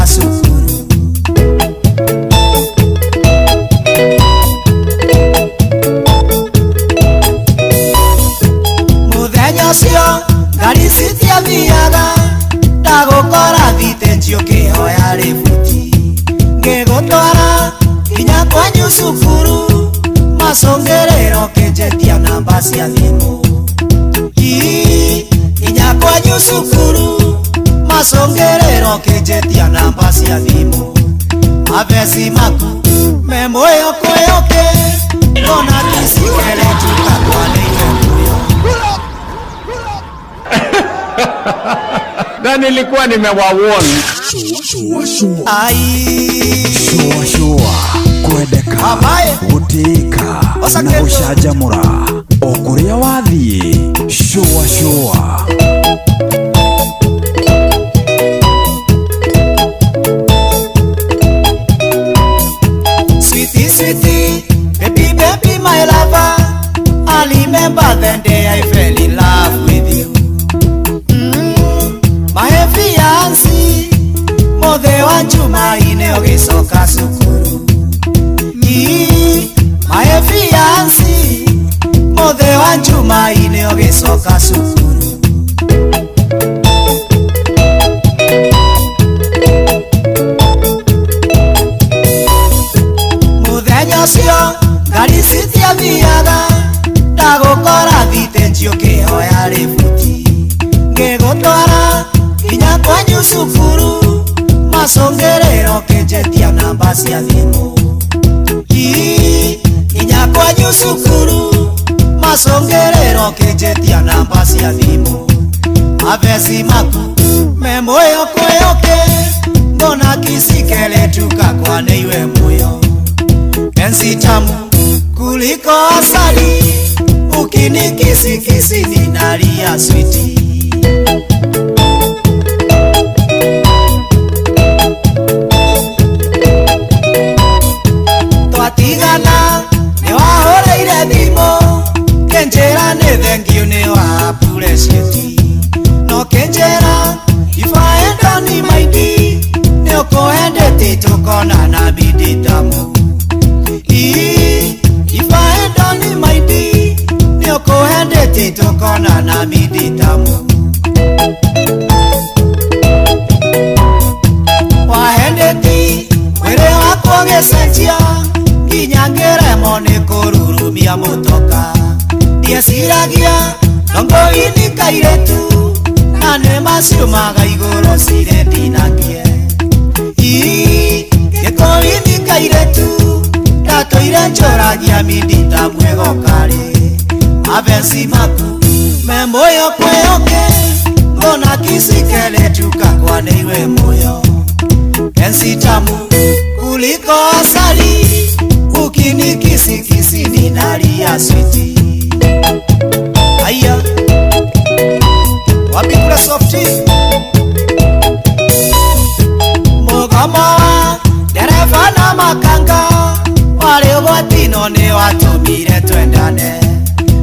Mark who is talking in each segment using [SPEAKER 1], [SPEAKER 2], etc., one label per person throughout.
[SPEAKER 1] ũgĩcoka cukuru. Mũthenya ũcio ngari citiathiaga, ndagũkora thitĩnji ũkĩhoya rĩbuti. Ngĩgũtwara nginya kwanyu cukuru, macũngĩrĩro ũkĩnjĩtia namba cia thimũ. Ii, nginya kwanyu cukuru, macũngĩrĩro ũkĩnjĩtia namba cia thimũ. Mabeci maku me mũyo kwĩyũkĩ, ngona kicikele tukakwa nĩ iwe mũyo.
[SPEAKER 2] Na nilikuwa nimewawarn.
[SPEAKER 1] Ai.
[SPEAKER 3] Shua shua kwendeka
[SPEAKER 1] Babae.
[SPEAKER 3] Gũtĩĩka na
[SPEAKER 1] Osakendo.
[SPEAKER 3] Gũcanjamũra o kũrĩa wathiĩ shua shua.
[SPEAKER 1] Sweetie, sweetie, baby, baby, my lover. I remember the day I fell in love with you. My fiancé, mothe wa Jumaine ũgĩcoka cukuru. My fiancé, mothe wa Jumaine ũgĩcoka cukuru. Mũthenya ũcio ngari citiathiaga, ndagũkora thitĩnji ũkĩhoya rĩbuti. Ngĩgũtwara nginya kwanyu cukuru, macũngĩrĩro ũkĩnjĩtia namba cia thimũ. Ii, nginya kwanyu cukuru, macũngĩrĩro ũkĩnjĩtia namba cia thimũ. Mabeci maku me mũyo kwĩyũkĩ, ngona kicikele tukakwa nĩ iwe mũyo. Penzi tamu kuliko asali, ukinikisikisi ninalia switi. Twatigana nĩwahũrĩire thimũ, kĩnjĩra nĩ thengiũ nĩ wa appreciate. No kĩnjĩra if I had only my D, nĩ ũkũendete tũkonana bidi tamu. If I had only my D, nĩ ũkũendete tũkonana bidi tamu. Wahendeti mwĩrĩ wakwa ũgĩcenjia, nginya ngĩremwo nĩ kũrurumia mũtoka. Ndieciragia ndongo-inĩ kairĩtu, na nĩ maciumaga igũrũ cire ndinangie. Ii, gĩkũinĩ kairĩtu, ndatũire njũragia mindita mwĩgokarĩ. Mabenci maku me mũyo kwĩyũkĩ, ngona kicikele tukakwa nĩ iwe mũyo. Penzi tamu kuliko asali, ukinikisikisi ninalia switi. Aya, wapi kula softi? Mũgomo wa ndereba na makanga warĩ ũgwati no nĩ watũmire twendane.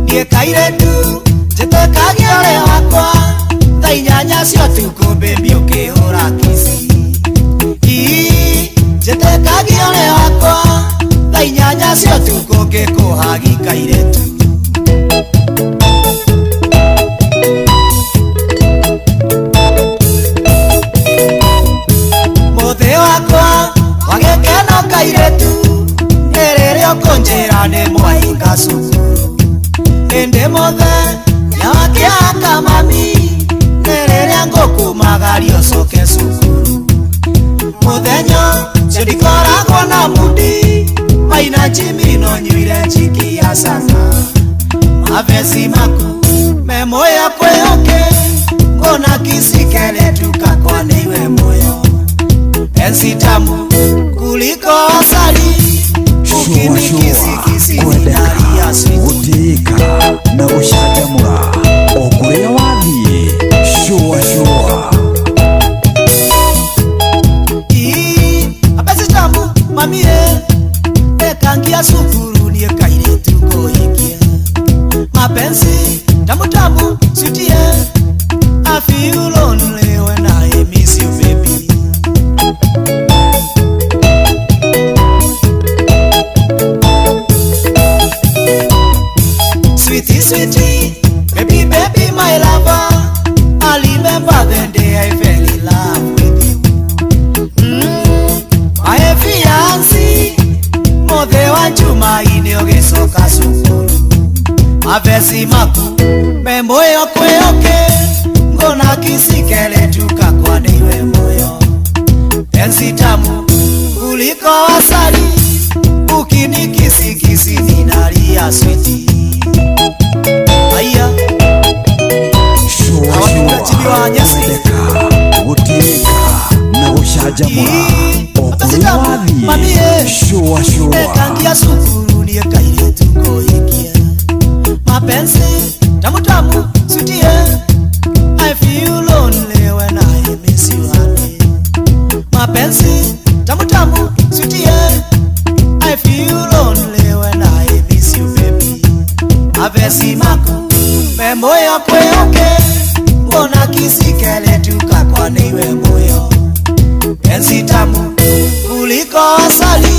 [SPEAKER 1] Niĩ kairĩtu njĩtĩkagia ũrĩ wakwa, thaa inyanya cia ũtukũ baby ũkĩhũra kici. Ii, njĩtĩkagia ũrĩ wakwa, thaa inyanya cia ũtukũ ngĩkũhagi kairĩtu. Mũthĩ wakwa wa gĩkeno kairĩtu, nĩ rĩrĩa ũkũnjĩra nĩ mwahinga cukuru. Ĩndĩ mũthenya wa kĩaka mami, nĩ rĩrĩa ngũkumagaria ũcoke cukuru. Mũthenya ũcio ndikoragwo na mundi, maina Jimmy no nyuire njiki ya canga. Mabeci maku me mũyo kwĩyũkĩ, ngona kicikele tukakwa nĩ iwe mũyo. Penzi tamu kuliko asali,
[SPEAKER 3] Shua shua
[SPEAKER 1] ukinikisikisi
[SPEAKER 3] kwendeka
[SPEAKER 1] ninalia switi.
[SPEAKER 3] Gũtĩĩka na gũcanjamũra o kũrĩa wathiĩ shua shua.
[SPEAKER 1] Ii, mapenzi tamu mamie, ekangia sukuru niĩ kairĩtu ngũhikie. Mapenzi tamu tamu sweetie, I feel lonely when I miss you baby. sweetie, baby, baby, my lover. I remember the day I fell in love with you. My fiancé, mothe wa Jumaine ũgĩcoka cukuru. Mavesi maku me moyo kweoke, ngona kisikele tukakwa niwe moyo. Penzi tamu kuliko asali, ukinikisikisi ninalia sweetie. Aya.
[SPEAKER 3] Shũa
[SPEAKER 1] Awa
[SPEAKER 3] shũa
[SPEAKER 1] nĩ nyasi.
[SPEAKER 3] Kwendeka gũtĩĩka na gũcanjamũra o kũrĩa wathiĩ shũa shũa.
[SPEAKER 1] Ekangia cukuru niĩ kairĩtu ngũhikie. Mapenzi tamu tamu sweetie, I feel lonely when I miss you honey. Mapenzi tamu tamu sweetie, I feel lonely when I miss you baby. Mavesi maku me moyo kweoke, mbona kisikele tukakwa niwe moyo. Penzi tamu kuliko asali,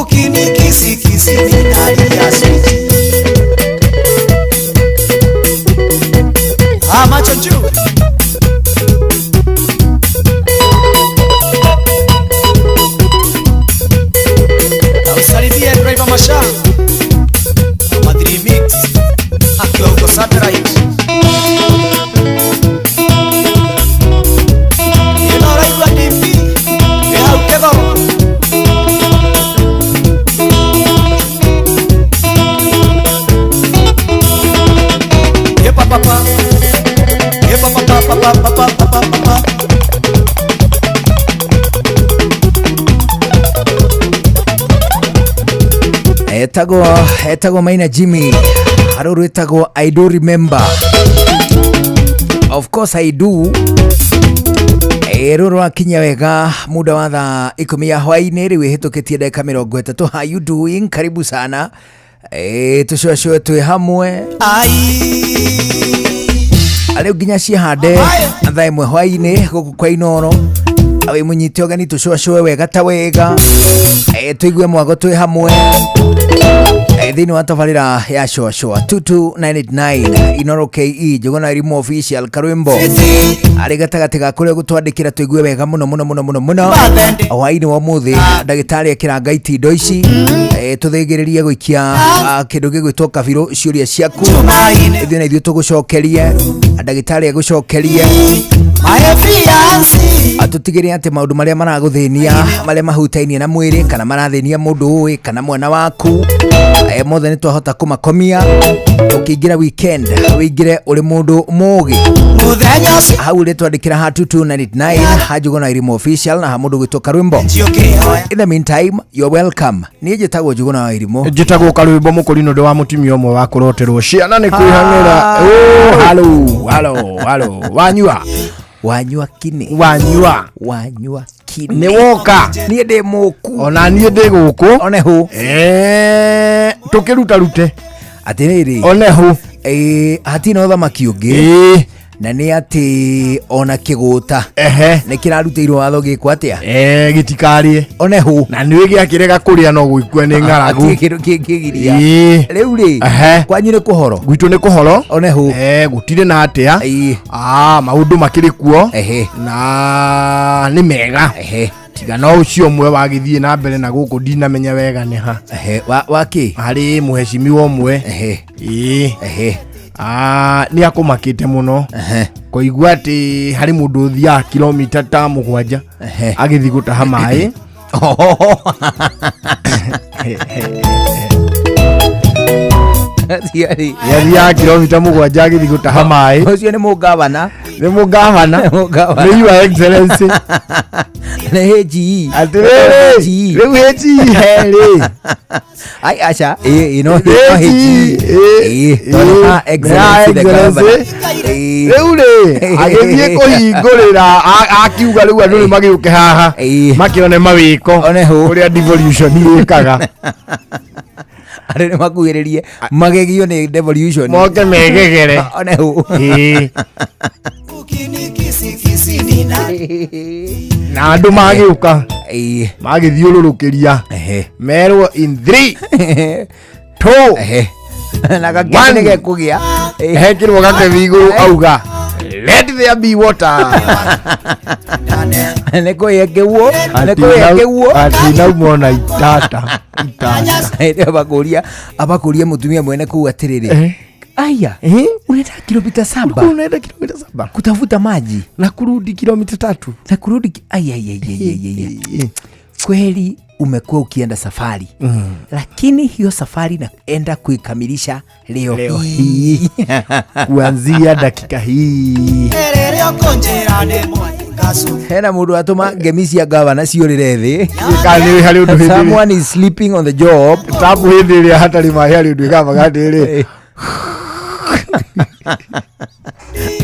[SPEAKER 1] ukinikisikisi ninalia sweetie. Ah, macho juu. Na usalimie driver Masha Madri Mix akiwa huko satellite. Ĩno ũraigua DP wĩ hau Kĩgoro. Yepa papa. Yepa papa papa papa papa papa.
[SPEAKER 4] Etagwo Maina Jimmy harå rwĩtagwo I do remember, of course I do. Rå rwakinya wega muda wa thaa 10 ya hwainĩ, rĩu ĩhĩtũkĩtie ndagĩka 30. How you doing? Karibu sana, tũcũacũe twĩ hamwe.
[SPEAKER 1] Ai.
[SPEAKER 4] Rĩu nginya ciahande thaa 1 hwainĩ gũkũ kwa Inoro, wĩ mũnyite ũgeni tũcũacũe wega ta wega, tũigue mwago twĩ hamwe, thĩinĩ wa tabarĩra ya Shũa 22989 Inoro KE Njũgũna Irimũ official karwĩmbo arĩ gatagatĩ ga kũrĩa gũtwandĩkĩra tũigue wega mũno mũno mũno mũno mũno. Hwainĩ wa ũmũthĩ ndagĩtarĩ akĩranga itindo ici, tũthĩgĩrĩrie gũikia kĩndũ gĩgwĩtwo kabirũ ciũria ciaku.
[SPEAKER 1] Tumaini.
[SPEAKER 4] Ithuĩ na ithuĩ tũgũcokerie, ndagĩtarĩ agũcokerie.
[SPEAKER 1] My fiancé.
[SPEAKER 4] Atũtigĩre atĩ maũndũ marĩa maragũthĩnia, marĩa mahutainie na mwĩrĩ kana marathĩnia mũndũ ũĩ kana mwana waku, mothe nĩ twahota kũmakomia. Ũkĩingĩra weekend wĩingĩre ũrĩ mũndũ mũgĩ.
[SPEAKER 1] Mũthenya ũcio
[SPEAKER 4] Hau ũrĩ twandĩkĩra ha 2299 ha Njũgũna Irimũ official na ha mũndũ gwĩtwo Karwĩmbo.
[SPEAKER 1] Njũkĩhoya.
[SPEAKER 4] In the meantime, you're welcome. Niĩ njĩtagwo Njũgũna wa Irimũ.
[SPEAKER 2] Njĩtagwo Karwĩmbo Mũkũrinũ, ndĩ wa mũtumia ũmwe wa kũroterwo ciana nĩ kwĩhang'ĩra. Oh, halo halo halo, wanyua?
[SPEAKER 4] Wanyua kini.
[SPEAKER 2] Wanyua.
[SPEAKER 4] Wanyua kini.
[SPEAKER 2] Nĩ woka.
[SPEAKER 4] Niĩ ndĩ mũku.
[SPEAKER 2] Ona niĩ ndĩ gũkũ.
[SPEAKER 4] One hũ.
[SPEAKER 2] Tũkĩruta rute.
[SPEAKER 4] Atĩrĩrĩ,
[SPEAKER 2] one hũ.
[SPEAKER 4] Hatirĩ na ũthamaki ũngĩ na nĩ atĩ ona kĩgũta nĩ kĩrarutĩirwo watho gĩkwo atĩa?
[SPEAKER 2] Gĩtikarĩe.
[SPEAKER 4] One hũ.
[SPEAKER 2] Na nĩ gĩakĩrega kũrĩa no gũikue nĩ ng'aragu.
[SPEAKER 4] Hatirĩ kĩndũ kĩngĩgiria. Rĩu rĩ, kwanyu nĩ kũhoro?
[SPEAKER 2] Gwitũ nĩ kũhoro.
[SPEAKER 4] One hũ.
[SPEAKER 2] Gũtirĩ na atĩa. Maũndũ makĩrĩ kuo na nĩ mega, tiga no ũcio ũmwe wagĩthiĩ na mbere na gũkũ ndinamenya wega nĩ ha.
[SPEAKER 4] Wa kĩ?
[SPEAKER 2] Harĩ mũhecimiwa ũmwe. Ĩĩ. Nĩ akũmakĩte mũno kũigua atĩ harĩ mũndũ ũthiaga kilomita ta 7 agĩthiĩ gũtaha maĩ.
[SPEAKER 4] Tiarĩ.
[SPEAKER 2] Nĩathiaga kilomita 7 agĩthiĩ gũtaha maĩ.
[SPEAKER 4] Ũcio nĩ mũgavana.
[SPEAKER 2] Nĩ mũgavana.
[SPEAKER 4] Mũgavana.
[SPEAKER 2] Nĩ Your Excellency.
[SPEAKER 4] Nĩ HE.
[SPEAKER 2] Atĩrĩrĩ,
[SPEAKER 4] HE.
[SPEAKER 2] rĩu HE rĩ.
[SPEAKER 4] Ai aca, ĩ no no
[SPEAKER 2] HE,
[SPEAKER 4] HE. Tondũ ha Excellency the governor.
[SPEAKER 2] Rĩu rĩ agĩthiĩ kũhingũrĩra, akiuga rĩu andũ nĩ magĩũke haha makĩone mawĩko
[SPEAKER 4] One hũ.
[SPEAKER 2] ũrĩa devolution ĩkaga.
[SPEAKER 4] Andũ nĩ makuhĩrĩrie magegio nĩ devolution.
[SPEAKER 2] Moke megegere.
[SPEAKER 4] One hũ.
[SPEAKER 1] Ukinikisikisi nina.
[SPEAKER 2] Na andũ magĩũka magĩthiũrũrũkĩria merwo in 3 2.
[SPEAKER 4] Na gakĩndũ nĩ gekũgĩa.
[SPEAKER 2] Hekĩrwo gakebi igũrũ auga, "Let there be water."
[SPEAKER 4] Nĩ kũgĩa kĩguo, nĩ kũgĩa kĩguo.
[SPEAKER 2] Atinauma ona itata itata.
[SPEAKER 4] Hĩndĩ ĩyo abakũria mũtumia mwene kũu atĩrĩrĩ, aya, unaenda kilomita 7
[SPEAKER 2] Unaenda kilomita 7
[SPEAKER 4] kutafuta maji
[SPEAKER 2] na kurudi kilomita 3.
[SPEAKER 4] Na kurudi ai, ai, ai, ai, ai, ai. Kweli umekuwa ukienda safari, lakini hiyo safari naenda kuikamilisha leo,
[SPEAKER 2] Leo
[SPEAKER 4] hii.
[SPEAKER 2] Kuanzia dakika hii.
[SPEAKER 1] Rĩrĩa ũkũnjĩra nĩ mwaingacu.
[SPEAKER 4] Hena mũndũ atũma ngemi cia gavana ciũrĩre thĩ.
[SPEAKER 2] Kana nĩ harĩ ũndũ hĩndĩ
[SPEAKER 4] Someone is sleeping on the job.
[SPEAKER 2] Tabu hĩndĩ ĩrĩa hatarĩ maĩ harĩ ũndũ ĩgambaga atĩrĩ.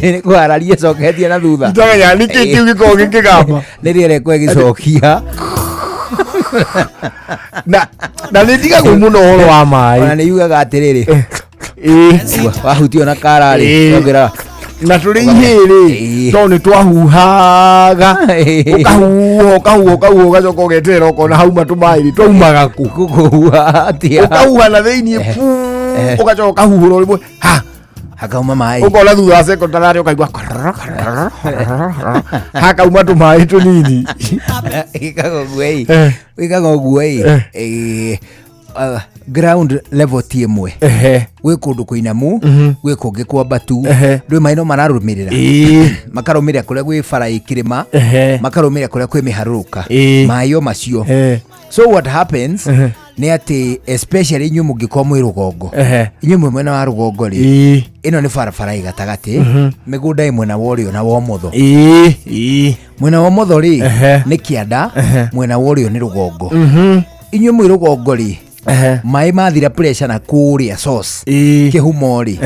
[SPEAKER 4] Nĩ kũhararia coketie na thutha.
[SPEAKER 2] Itamenya nĩkĩ kĩu gĩkoragwo gĩkĩgamba.
[SPEAKER 4] Nĩ rĩera ĩkorwo ĩgĩcokia.
[SPEAKER 2] Na nĩ ndigagwo mũno ũhoro wa
[SPEAKER 4] Ona
[SPEAKER 2] maĩ.
[SPEAKER 4] nĩ yugaga atĩrĩrĩ, wahutio na kararĩ ongera.
[SPEAKER 2] Na tũrĩ ihĩrĩ, tondũ nĩ twahuhaga, ũkahuha, ũkahuha, ũkahuha, ũgacoka ũgeterera ũkona hauma tũmaĩ rĩ, twaumaga kũ?
[SPEAKER 4] Gũkũhuha atĩa?
[SPEAKER 2] Ũkahuha na thĩiniĩ pu, ũgacoka ũkahuhũra rĩmwe ha
[SPEAKER 4] Hakauma maĩ.
[SPEAKER 2] Ũkona thutha wa sekonda 30 ũkaigua hakauma tũmaĩ tũnini.
[SPEAKER 4] Ĩkaga ũguo ĩ. Ĩkaga ũguo ĩ. Ground level ti ĩmwe. Gwĩ kũndũ kũinamu, gwĩ kũngĩ kwambatu. Ndũĩ maĩ no mararũmĩrĩra, makarũmĩrĩra kũrĩa gwĩ bara ĩ kĩrĩma, makarũmĩrĩra kũrĩa kwĩ mĩharũrũka. Maĩ o macio. So what happens nĩ atĩ especially inyuĩ mũngĩkorwo mwĩ rũgongo, inyuĩ mwĩ mwena wa rũgongo rĩ, ĩno nĩ barabara ĩ gatagatĩ, mĩgũnda ĩ mwena wa ũrĩo na wa ũmotho.
[SPEAKER 2] Ĩĩ ĩĩ
[SPEAKER 4] Mwena wa ũmotho rĩ, nĩ kĩanda, mwena wa ũrĩo nĩ rũgongo. Inyuĩ mwĩ rũgongo rĩ, maĩ mathira pressure na kũrĩa source, kĩhumo rĩ,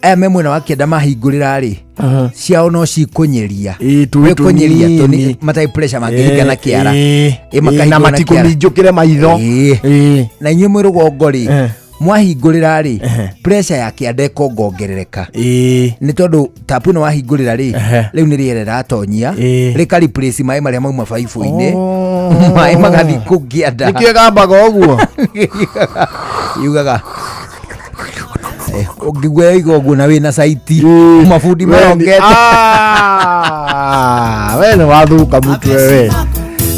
[SPEAKER 4] aya me mwena wa kĩanda mahingũrĩra rĩ, ciao no cikũnyeria.
[SPEAKER 2] Tũĩ
[SPEAKER 4] Gwĩkũnyeria
[SPEAKER 2] tũnini.
[SPEAKER 4] Matarĩ pressure mangĩhinga na kĩara. Makahingũra
[SPEAKER 2] na
[SPEAKER 4] na kĩara.
[SPEAKER 2] matikũminjũkĩre maitho.
[SPEAKER 4] Na inyuĩ mwĩ rũgongo rĩ, mwahingũrĩra rĩ, pressure ya kĩanda ĩkongongerereka, nĩ tondũ tapu ĩno wahingũrĩra rĩ, rĩu nĩ rĩera rĩratonyia, rĩka replace maĩ marĩa mauma baibũ-inĩ. Maĩ magathiĩ kũu kĩanda.
[SPEAKER 2] Nĩkĩo ĩgambaga ũguo.
[SPEAKER 4] Yugaga ũngĩgua yoiga ũguo na wĩna caiti mabundi marongete.
[SPEAKER 2] Ah, we nĩ wathũka mũtwe, we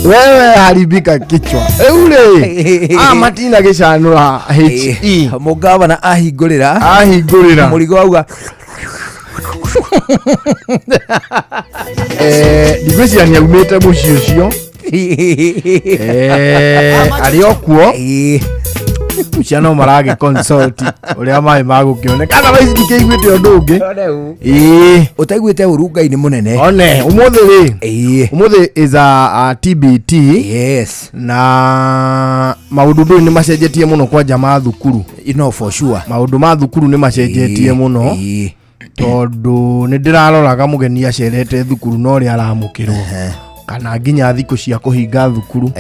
[SPEAKER 2] wewe haribika kichwa rĩu rĩ, matina gĩcanũra he.
[SPEAKER 4] Mũgavana ahingũrĩra,
[SPEAKER 2] ahingũrĩra,
[SPEAKER 4] mũrigo auga.
[SPEAKER 2] Ndigwĩciria nĩ aumĩte mũciĩ ũcio. Arĩ o kuo ciana no maragĩ consult ũrĩa maĩ magũkĩoneka, otherwise ndikĩiguĩte ũndũ ũngĩ.
[SPEAKER 4] Ũtaiguĩte ũru Ngai nĩ mũnene.
[SPEAKER 2] One ũmũthĩ rĩ, ũmũthĩ is a TBT. Na maũndũ ndũĩ nĩ macenjetie mũno kwanja ma thukuru.
[SPEAKER 4] No, for sure.
[SPEAKER 2] Maũndũ ma thukuru nĩ macenjetie mũno, tondũ nĩ ndĩraroraga mũgeni acerete thukuru na ũrĩa aramũkĩrwo, kana nginya thikũ cia kũhinga thukuru,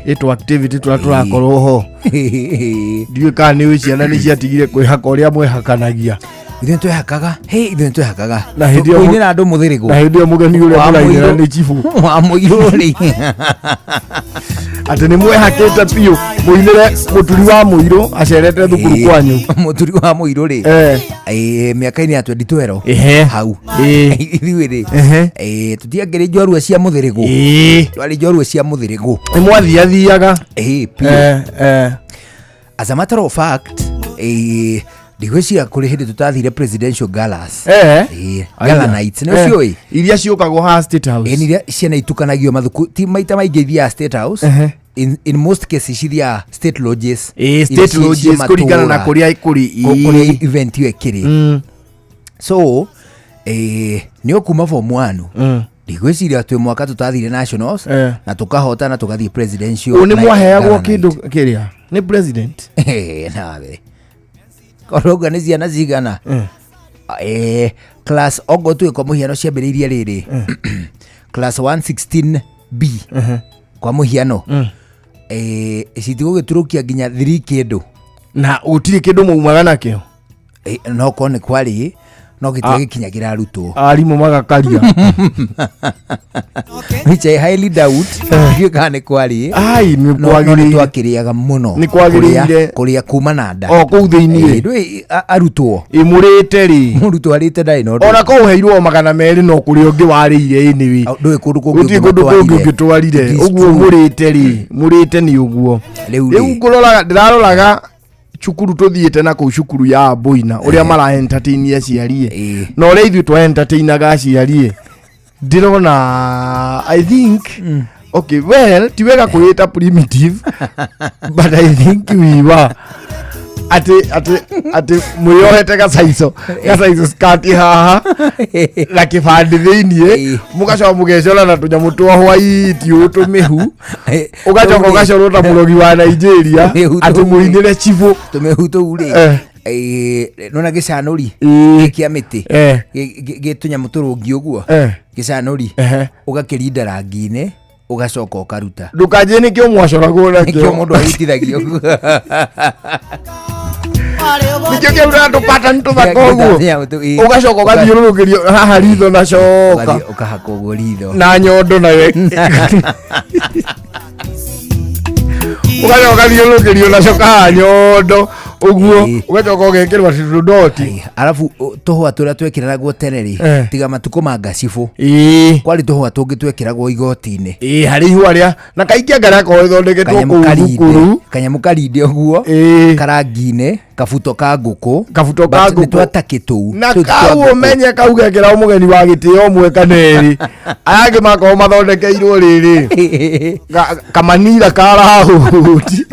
[SPEAKER 2] ĩtũ activity tũrĩa tũrakorwo ho. Ndiũĩ kana nĩ ũĩ ciana nĩ ciatigire kwĩhaka ũrĩa mwehakanagia.
[SPEAKER 4] Ithuĩ twehakaga, hey, ithuĩ twehakaga.
[SPEAKER 2] Na hĩndĩ ĩyo
[SPEAKER 4] Kũinĩra andũ mũthĩrĩgũ.
[SPEAKER 2] Na hĩndĩ ĩyo mũgeni ũrĩa
[SPEAKER 4] Wa
[SPEAKER 2] mũrainĩra
[SPEAKER 4] mũirũ.
[SPEAKER 2] nĩ chibũ.
[SPEAKER 4] Wa mũirũ rĩ.
[SPEAKER 2] Atĩ nĩ mwehakĩte biũ mũinĩre mũturi wa mũirũ acerete thukuru kwanyu.
[SPEAKER 4] Mũturi wa mũirũ rĩ, mĩaka-inĩ ya 2012 hau, ithuĩ rĩ, tũtiangĩrĩ njorua cia mũthĩrĩgũ, twarĩ njorua cia mũthĩrĩgũ.
[SPEAKER 2] Nĩ mwathiathiaga.
[SPEAKER 4] Biũ. As a matter of fact, ndigwĩciria kũrĩ hĩndĩ tũtathire presidential galas. Gala nights nĩ ũciũĩ?
[SPEAKER 2] Iria ciũkagwo haha State House.
[SPEAKER 4] Ĩ, nĩ iria ciana itukanagio mathuku ti maita maingĩ ithiaga State House. In most cases cithiaga state lodges. Iria
[SPEAKER 2] state
[SPEAKER 4] ci
[SPEAKER 2] lodges kũringana na
[SPEAKER 4] matũũra.
[SPEAKER 2] kũrĩa kũrĩ.
[SPEAKER 4] Kũrĩa event ĩyo ĩkĩrĩ. So nĩ ũkuma form 1, ndigwĩciria twĩ mwaka tũtathire nationals na tũkahota na tũgathiĩ presidential
[SPEAKER 2] Ũ nĩ
[SPEAKER 4] night,
[SPEAKER 2] mwaheagwo
[SPEAKER 4] gala night.
[SPEAKER 2] kĩndũ kĩrĩa nĩ president?
[SPEAKER 4] Nawe korwo nĩ ciana cigana, class ogo tuĩ kwa mũhiano ciambĩrĩirie rĩrĩ class 116 B kwa mũhiano, citigũgĩturũkia nginya 3 kĩndũ.
[SPEAKER 2] Na gũtirĩ kĩndũ maumaga nakĩo?
[SPEAKER 4] No korwo nĩ kwarĩ, No gĩtiagĩkinyagĩra arutwo.
[SPEAKER 2] Arimũ magakaria.
[SPEAKER 4] Which I highly doubt, ndiũĩ kana nĩ kwarĩ.
[SPEAKER 2] Ai, nĩ
[SPEAKER 4] No nĩ
[SPEAKER 2] kwagĩrĩire.
[SPEAKER 4] twakĩrĩaga mũno.
[SPEAKER 2] Nĩ kwagĩrĩire.
[SPEAKER 4] Kũrĩa kuma na nda.
[SPEAKER 2] O kũu thĩiniĩ.
[SPEAKER 4] Ndũĩ arutwo.
[SPEAKER 2] Ĩmũrĩte rĩ.
[SPEAKER 4] Mũrutwo arĩte ndarĩ na ũndũ.
[SPEAKER 2] Ona kũu heirwo 200 no kũrĩ ũngĩ warĩire anyway.
[SPEAKER 4] Ndũĩ kũndũ kũngĩ
[SPEAKER 2] Gũtirĩ kũndũ kũngĩ
[SPEAKER 4] ũngĩmatwarire.
[SPEAKER 2] ũngĩtwarire.
[SPEAKER 4] It is
[SPEAKER 2] Ũguo
[SPEAKER 4] true.
[SPEAKER 2] mũrĩte rĩ, mũrĩte nĩ ũguo.
[SPEAKER 4] Rĩu
[SPEAKER 2] Rĩu
[SPEAKER 4] rĩ.
[SPEAKER 2] ngũroraga, ndĩraroraga cukuru tũthiĩte na kũu cukuru ya Boina ũrĩa mara entertain aciari. Na ũrĩa ithuĩ twa entertainaga aciari, ndĩrona, I think, okay, well, ti wega kwĩĩta primitive, but I think we were atĩ mwĩyohete gacaico skati haha na kĩbandĩ thĩiniĩ, mũgacoka mũgecora na tũnyamũ twa hwaiti ũũ tũmĩhu, ũgacoka ũgacorwo ta mũrogi wa Nigeria.
[SPEAKER 4] Tũmĩhu
[SPEAKER 2] atĩ
[SPEAKER 4] tũu rĩ.
[SPEAKER 2] mũinĩre cibũ.
[SPEAKER 4] Tũmĩhu tũu rĩ, nona gĩcanũri kĩa mĩtĩ, gĩ tũnyamũ tũrũngi ũguo, gĩcanũri, ũgakĩrinda rangi-inĩ, ũgacoka ũkaruta.
[SPEAKER 2] Ndũkanjie nĩkĩo mwacoragwo
[SPEAKER 4] nĩkĩo
[SPEAKER 2] nakĩo.
[SPEAKER 4] Mũndũ ahitithagio.
[SPEAKER 2] Nĩkĩo kĩarutaga tũpatani tũthaka ũguo, ũgacoka ũgathiũrũrũkĩrio haha ritho na coka.
[SPEAKER 4] Ũgathiĩ ũkahaka ũguo ritho.
[SPEAKER 2] Na nyondo nayo ũgacoka ũgathiũrũrũkĩrio na coka haha nyondo ũguo, ũgacoka ũgekĩrwo atĩ tũdoti.
[SPEAKER 4] Ai, arabu tũhũa tũrĩa twekĩragwo tene rĩ, tiga matukũ ma ngacibũ, kwarĩ tũhũa tũngĩ twekĩragwo igoti-inĩ.
[SPEAKER 2] Ĩĩ, harĩ ihũa rĩa na kaingĩ anga rĩakorwo rĩthondeketwo
[SPEAKER 4] Kanyamũ
[SPEAKER 2] kũu
[SPEAKER 4] karinde
[SPEAKER 2] thukuru.
[SPEAKER 4] Kanyamũ karinde ũguo, karangi-inĩ, kabuto ka ngũkũ.
[SPEAKER 2] Kabuto ka
[SPEAKER 4] But nĩ
[SPEAKER 2] ngũkũ.
[SPEAKER 4] twatakĩ tũu
[SPEAKER 2] Na
[SPEAKER 4] tũu ti twa
[SPEAKER 2] kau
[SPEAKER 4] ngũkũ.
[SPEAKER 2] ũmenye kau gekĩra mũgeni wa gĩtĩo ũmwe kana erĩ, aya angĩ makorwo mathondekeirwo rĩrĩ kamanira ka raũndi,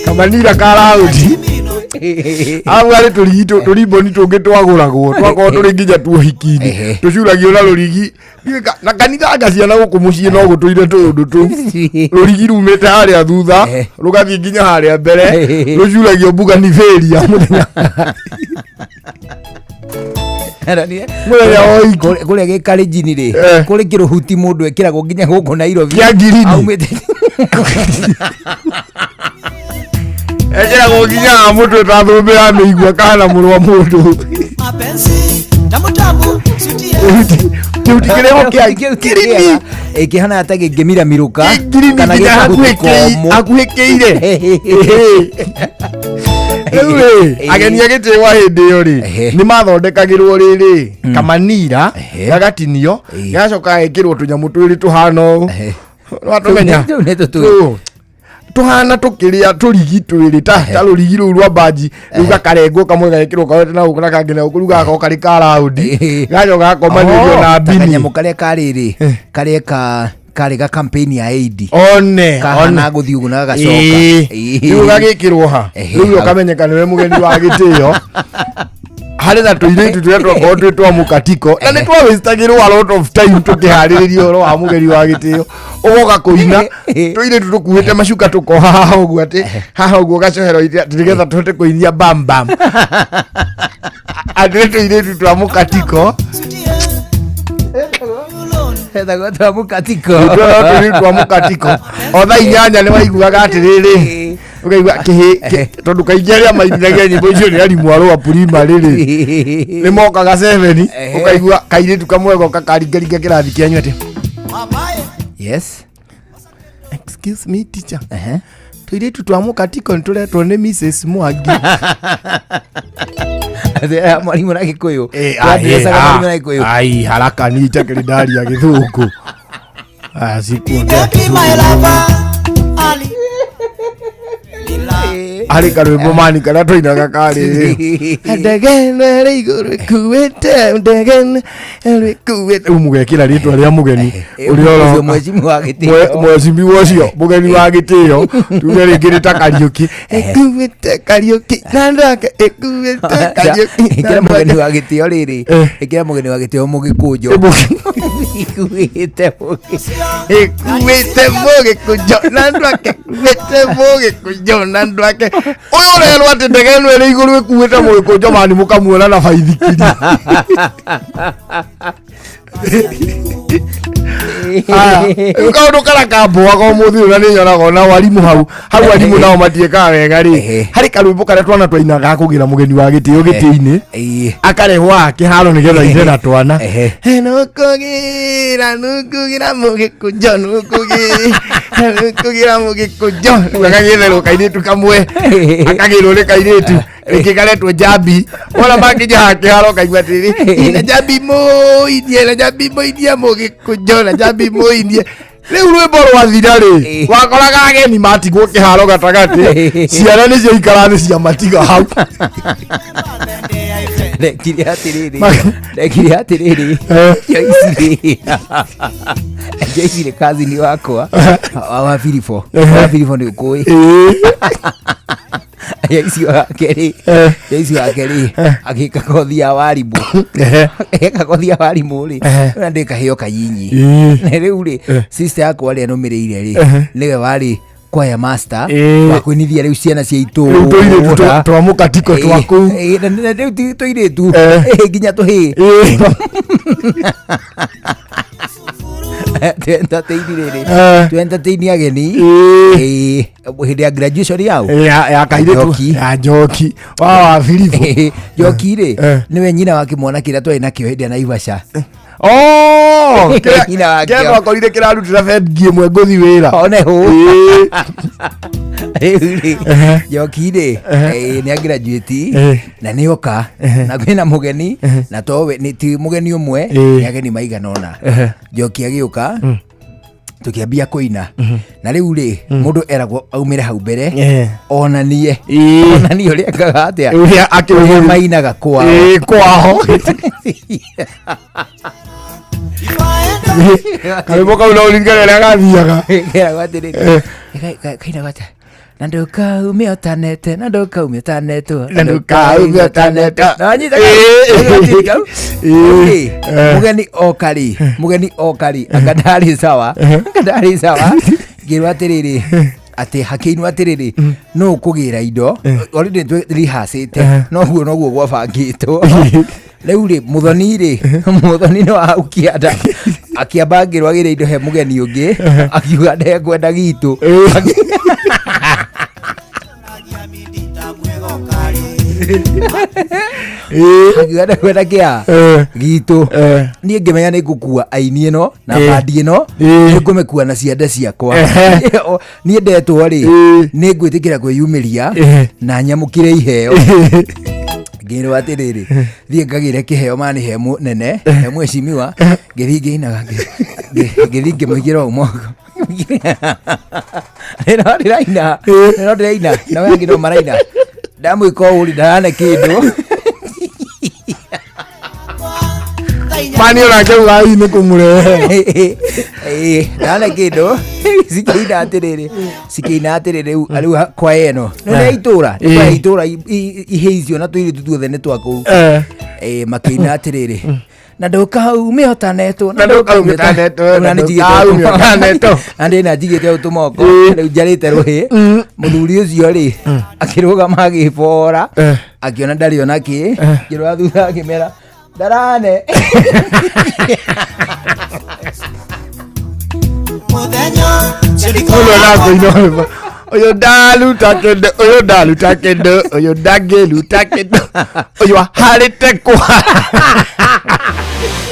[SPEAKER 2] kamanira ka raũndi. Arabu harĩ tũrigi tũrimboni tũngĩ twagũragwo, twakorwo tũrĩ nginya tuohiki-inĩ, tũcuragio na rũrigi. Ndiũĩ na kanitha anga ciana gũkũ mũciĩ no gũtũire tũũndũ tũu, rũrigi rumĩte harĩa thutha, rũgathiĩ nginya harĩa mbere, rũcuragio mbuganibĩria mũthenya mũthenya wa ũhiki.
[SPEAKER 4] Kũrĩa gĩkarĩnjini rĩ, kũrĩ kĩrũhuti mũndũ ekĩragwo nginya gũkũ Nairobi.
[SPEAKER 2] Kĩa ngirini.
[SPEAKER 4] Aumĩte
[SPEAKER 2] Ekĩragwo nginya haha mũtwe ta thũmbĩ ya mĩigua kana mũrũ wa mũndũ.
[SPEAKER 1] Mapenzi tamu tamu sutie.
[SPEAKER 2] Kĩhuti kĩrĩa ho kĩa
[SPEAKER 4] Kĩu ti
[SPEAKER 2] ngirini.
[SPEAKER 4] kĩega. Ĩkĩhana ta gĩngĩmiramirũka
[SPEAKER 2] Ngirini
[SPEAKER 4] kana
[SPEAKER 2] nginya
[SPEAKER 4] gĩkahuti
[SPEAKER 2] hakuhĩ
[SPEAKER 4] komũ.
[SPEAKER 2] Hakuhĩ kĩire. Rĩu rĩ, ageni a gĩtĩwa hĩndĩ ĩyo rĩ, nĩ mathondekagĩrwo rĩrĩ kamanira, gagatinio, gagacoka gagekĩrwo tũnyamũ twĩrĩ tũhana ũũ. Watũmenya?
[SPEAKER 4] Tũu nĩ tũtũ.
[SPEAKER 2] Tũũ. Tũhana tũkĩrĩa tũrigi twĩrĩ ta rũrigi rũu rwa mbanji, rĩu gakarengwo kamwe gagekĩrwo kawete na gũkũ na kangĩ na gũkũ, rĩu gagakorwo karĩ ka raundi, gacoka gakomanĩrio na
[SPEAKER 4] Ta
[SPEAKER 2] mbini.
[SPEAKER 4] kanyamũ karĩa karĩrĩ karĩa ka karĩ ga campaign ya aid,
[SPEAKER 2] one
[SPEAKER 4] kahana gũthiĩ ũguo na gagacoka.
[SPEAKER 2] Rĩu gagĩkĩrwo ha, rĩu ũkamenyeka nĩwe mũgeni wa gĩtĩo. Harĩ na tũirĩtu tũrĩa twakorwo twĩ twa mũkatiko na nĩ twawĩstagĩrwo a lot of time tũkĩharĩrĩria ũhoro wa mũgeni wa gĩtĩo ũgoka kũina, tũirĩtu tũkuĩte macuka tũkoha haha ũguo, atĩ haha ũguo gacohero atĩ nĩgetha tũhote kũinia bam bam, atĩ nĩ tũirĩtu twa mũkatiko.
[SPEAKER 4] Etagwo twa mũkatiko.
[SPEAKER 2] Tũirĩtu twa mũkatiko o thaa 8 nĩ waiguaga atĩrĩrĩ, ũkaigua kĩhĩ tondũ kaingĩ arĩa mainithagia nyĩmbo icio nĩ arimũ a rũa primary rĩ, nĩ mokaga 7. Ũkaigua kairĩtu kamwe goka karingaringa kĩrathi kĩanyu atĩ, "Excuse me, teacher." Tũirĩtu twa mũkatiko nĩ tũretwo nĩ Mrs Mwangi.
[SPEAKER 4] Atĩ, mwarimũ na Gĩkũyũ.
[SPEAKER 2] Eh,
[SPEAKER 4] Twadressaga
[SPEAKER 2] ah,
[SPEAKER 4] mwarimũ na Gĩkũyũ.
[SPEAKER 2] Ai, haraka ni itakĩrĩ ndaria gĩthũngũ. Ah, sikuongea
[SPEAKER 1] Baby, my
[SPEAKER 2] Kizungu.
[SPEAKER 1] lover Ali Lila.
[SPEAKER 2] Harĩ karwĩmbo mani karĩa tũinaga karĩ ndege ĩno ĩrĩ igũrũ ĩkuĩte ndege ĩno ĩrĩ ĩkuĩte, rĩu mũgekĩra rĩtwa rĩa mũgeni ũrĩa
[SPEAKER 4] ũcio
[SPEAKER 2] ũroka.
[SPEAKER 4] mheshimiwa wa gĩtĩo.
[SPEAKER 2] Mheshimiwa ũcio mũgeni wa gĩtĩo, tuge rĩngĩ nĩ ta Kariũki, ĩkuĩte Kariũki na ndake ĩkuĩte Kariũki na
[SPEAKER 4] Ĩkĩra mũgeni
[SPEAKER 2] ndake.
[SPEAKER 4] wa gĩtĩo rĩrĩ. Ĩkĩra mũgeni wa gĩtĩo mũgĩkũnjo. Ĩkuĩte mũgĩ
[SPEAKER 2] Ĩkuĩte mũgĩkũnjo na ndwake, ĩkuĩte mũgĩkũnjo na ndwake, ũyũ ũrerwo atĩ ndege ĩno ĩrĩ igũrũ ĩkuĩte mũgĩkũnjo mani mũkamuona na baithikiri. Aya, rĩu kaũndũ karĩa kamboaga ũmũthĩ ũyũ na nĩ nyonaga ona warimũ hau hau arimũ nao matiĩkaga wega rĩ,
[SPEAKER 4] Ehe.
[SPEAKER 2] harĩ karwĩmbo karĩa twana twainaga ga kũgĩra mũgeni wa gĩtĩo gĩtĩ-inĩ,
[SPEAKER 4] Ĩĩ.
[SPEAKER 2] akarehwo haha kĩharo nĩgetha ine na twana.
[SPEAKER 4] Ehe.
[SPEAKER 2] Nũkũgĩra nũkũgĩra mũgĩkũnjo nũkũgĩra nũkũgĩra mũgĩkũnjo, rĩu akagĩtherwo kairĩtu kamwe, akagĩrwo nĩ kairĩtu rĩngĩ karetwo Njambi. Wona makinya haha kĩharo kaigua atĩrĩrĩ, na Njambi mũinie, na Njambi mũinie mũgĩkũnjo, na Njambi mũinie. Rĩu rwĩmbo rwathira rĩ, wakoraga ageni matigwo kĩharo gatagatĩ, ciana nĩcio ikara nĩ ciamatiga hau.
[SPEAKER 4] Ndekire atĩrĩrĩ, ndekire atĩrĩrĩ,
[SPEAKER 2] Eh.
[SPEAKER 4] Joyce rĩ, Joyce rĩ, kazini wakwa wa Filipo, wa Filipo nĩ ũkũĩ.
[SPEAKER 2] Ĩĩ.
[SPEAKER 4] Joyce wake rĩ,
[SPEAKER 2] Eh.
[SPEAKER 4] Joyce wake rĩ, agĩka kothi ya warimũ.
[SPEAKER 2] Ehe.
[SPEAKER 4] Eka kothi ya warimũ rĩ,
[SPEAKER 2] Ehe.
[SPEAKER 4] na ndĩ kaheo kanyinyi.
[SPEAKER 2] Ĩĩ.
[SPEAKER 4] Na rĩu rĩ,
[SPEAKER 2] Eh.
[SPEAKER 4] sister yakwa rĩ anũmĩrĩire rĩ,
[SPEAKER 2] Ehe.
[SPEAKER 4] nĩwe warĩ kwaya master
[SPEAKER 2] Ĩĩ.
[SPEAKER 4] wa kũinithia rĩu ciana cia
[SPEAKER 2] Rĩu tũirĩtu
[SPEAKER 4] itũũra.
[SPEAKER 2] twa mũkatiko twa kũu.
[SPEAKER 4] Ĩĩ, na rĩu ti tũirĩtu,
[SPEAKER 2] Eh.
[SPEAKER 4] ĩĩ, nginya tũhĩĩ.
[SPEAKER 2] Ĩĩ.
[SPEAKER 4] Twentertain rĩrĩ,
[SPEAKER 2] Eh.
[SPEAKER 4] twentertain ageni.
[SPEAKER 2] Ĩĩ.
[SPEAKER 4] Ĩĩ, hĩndĩ ya graduation yao.
[SPEAKER 2] Ya kairĩtu.
[SPEAKER 4] Njoki.
[SPEAKER 2] Ya Njoki wa Filipo.
[SPEAKER 4] Ĩĩ, Njoki rĩ,
[SPEAKER 2] Eh.
[SPEAKER 4] nĩwe nyina wa kĩmwana kĩrĩa twarĩ nakĩo hĩndĩ ya Naivasha.
[SPEAKER 2] Oh,
[SPEAKER 4] Nyina wakĩo.
[SPEAKER 2] kĩrĩa twakorire kĩrarutĩra bengi ĩmwe ngũthi wĩra.
[SPEAKER 4] One hũ.
[SPEAKER 2] Ĩĩ.
[SPEAKER 4] Rĩu rĩ,
[SPEAKER 2] Ehe.
[SPEAKER 4] Njoki rĩ, ĩĩ, nĩ agraduate
[SPEAKER 2] Eh.
[SPEAKER 4] na nĩ oka na kwĩna mũgeni, na towe nĩ ti mũgeni ũmwe,
[SPEAKER 2] Ĩĩ.
[SPEAKER 4] nĩ ageni maigana ũna.
[SPEAKER 2] Ehe.
[SPEAKER 4] Njoki agĩũka, tũkĩambia kũina, na rĩu rĩ, mũndũ eragwo aumĩre hau mbere,
[SPEAKER 2] Eh.
[SPEAKER 4] onanie,
[SPEAKER 2] Ĩĩ.
[SPEAKER 4] onanie ũrĩa ekaga atĩa,
[SPEAKER 2] Ũrĩa
[SPEAKER 4] ũrĩa
[SPEAKER 2] akĩũhũri.
[SPEAKER 4] mainaga kwao.
[SPEAKER 2] Ĩĩ, kwao. Karwĩmbo kau no ũririkane ũrĩa gathiaga.
[SPEAKER 4] Keragwo atĩrĩrĩ,
[SPEAKER 2] Eh.
[SPEAKER 4] kainagwo atĩa, na ndũkaume ũtanete, na ndũkaume ũtanetwo,
[SPEAKER 2] Na ndũkaume ũtanetwo.
[SPEAKER 4] Nĩwanyita
[SPEAKER 2] Ĩĩ.
[SPEAKER 4] kau?
[SPEAKER 2] Ĩĩ.
[SPEAKER 4] Okay.
[SPEAKER 2] Eh.
[SPEAKER 4] Mũgeni oka rĩ, mũgeni oka rĩ, anga ndarĩ sawa, anga ndarĩ sawa, ngĩrwo atĩrĩrĩ, atĩ hakĩinwo atĩrĩrĩ, nũ ũkũgĩra indo already nĩtwĩrihacĩte, noguo noguo gwabangĩtwo. Rĩu rĩ, mũthoni rĩ, mũthoni no hau kĩanda akĩamba ngĩrwo agĩre indo he mũgeni ũngĩ, akiuga ndekwenda gitũ.
[SPEAKER 2] Ĩĩ.
[SPEAKER 4] Akiuga ndekwenda kĩa
[SPEAKER 2] Eh.
[SPEAKER 4] gitũ.
[SPEAKER 2] Eh.
[SPEAKER 4] Niĩ ngĩmenya nĩ ngũkua aini ĩno na
[SPEAKER 2] Ĩĩ.
[SPEAKER 4] bandi ĩno,
[SPEAKER 2] Ĩĩ.
[SPEAKER 4] nĩ ngũmĩkua na ciande ciakwa.
[SPEAKER 2] Ehe.
[SPEAKER 4] Niĩ ndetwo rĩ,
[SPEAKER 2] Ĩĩ.
[SPEAKER 4] nĩ ngwĩtĩkĩra kwĩyumĩria
[SPEAKER 2] Ĩĩ.
[SPEAKER 4] na nyamũkĩre iheo. Ngĩrwo atĩrĩrĩ, thiĩ ngagĩre kĩheo mani he mũnene, he mheshimiwa. Ngĩthiĩ ngĩinaga, ngĩthiĩ ngĩmũigĩra ũũ moko, no ndĩraina, no ndĩraina, na we angĩ no maraina, ndamwĩka ũũ rĩ, ndarane kĩndũ.
[SPEAKER 2] Mani onake uga hihi nĩ kũmũrehe.
[SPEAKER 4] Ĩĩ, ndane kĩndũ, cikĩina atĩrĩrĩ, cikĩina atĩrĩrĩ, rĩu rĩu kwaya ĩno nĩ ya itũra, nĩ kwaya itũra, ihĩ icio na tũirĩtu tuothe nĩ twa kũu.
[SPEAKER 2] Eh.
[SPEAKER 4] Ĩĩ, makĩina atĩrĩrĩ, na ndũkaume ũtanetwo,
[SPEAKER 2] Na ndũkaume ũtanetwo,
[SPEAKER 4] na
[SPEAKER 2] na ndũkaume ũtanetwo.
[SPEAKER 4] Na ndĩna njigĩte ũũ tũmoko.
[SPEAKER 2] Ĩĩ.
[SPEAKER 4] Rĩu njarĩte rũhĩ, mũthuri ũcio rĩ akĩrũgama agĩbora,
[SPEAKER 2] Eh.
[SPEAKER 4] akĩona ndarĩ ona kĩ, ngĩrora thutha akĩmera ndarane.
[SPEAKER 1] Mũthenya
[SPEAKER 2] Mũndũ arakũina rwĩmbo, ũyũ ndaruta kĩndũ, ũyũ ndaruta kĩndũ, ũyũ ndangĩruta kĩndũ, ũyũ aharĩte kwa.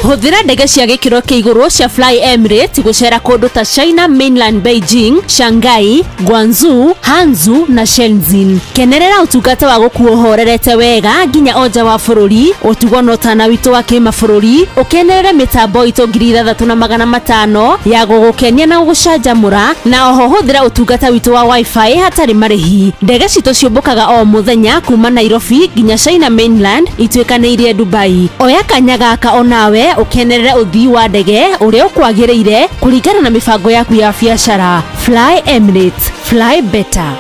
[SPEAKER 5] Hũthĩra ndege cia gĩkĩro kĩa igũrũ cia Fly Emirates gũcera kũndũ ta China Mainland, Beijing, Shanghai, Guangzhou, Hangzhou na Shenzhen. Kenerera ũtungata wa gũkuo ũhorerete wega nginya o nja wa bũrũri, ũtugo na ũtana witũ wa kĩmabũrũri. Ũkenerere mĩtambo itũ 6500 ya gũgũkenia na gũgũcanjamũra, na oho hũthĩra ũtungata witũ wa wifi hatarĩ marĩhi. Ndege citũ ciũmbũkaga o mũthenya kuma Nairobi nginya China Mainland ituĩkanĩirie Dubai. Oya kanya gaka onawe ũkenerere ũthii wa ndege ũrĩa ũkwagĩrĩire kũringana na mĩbango yaku ya biacara. Fly Emirates, fly better.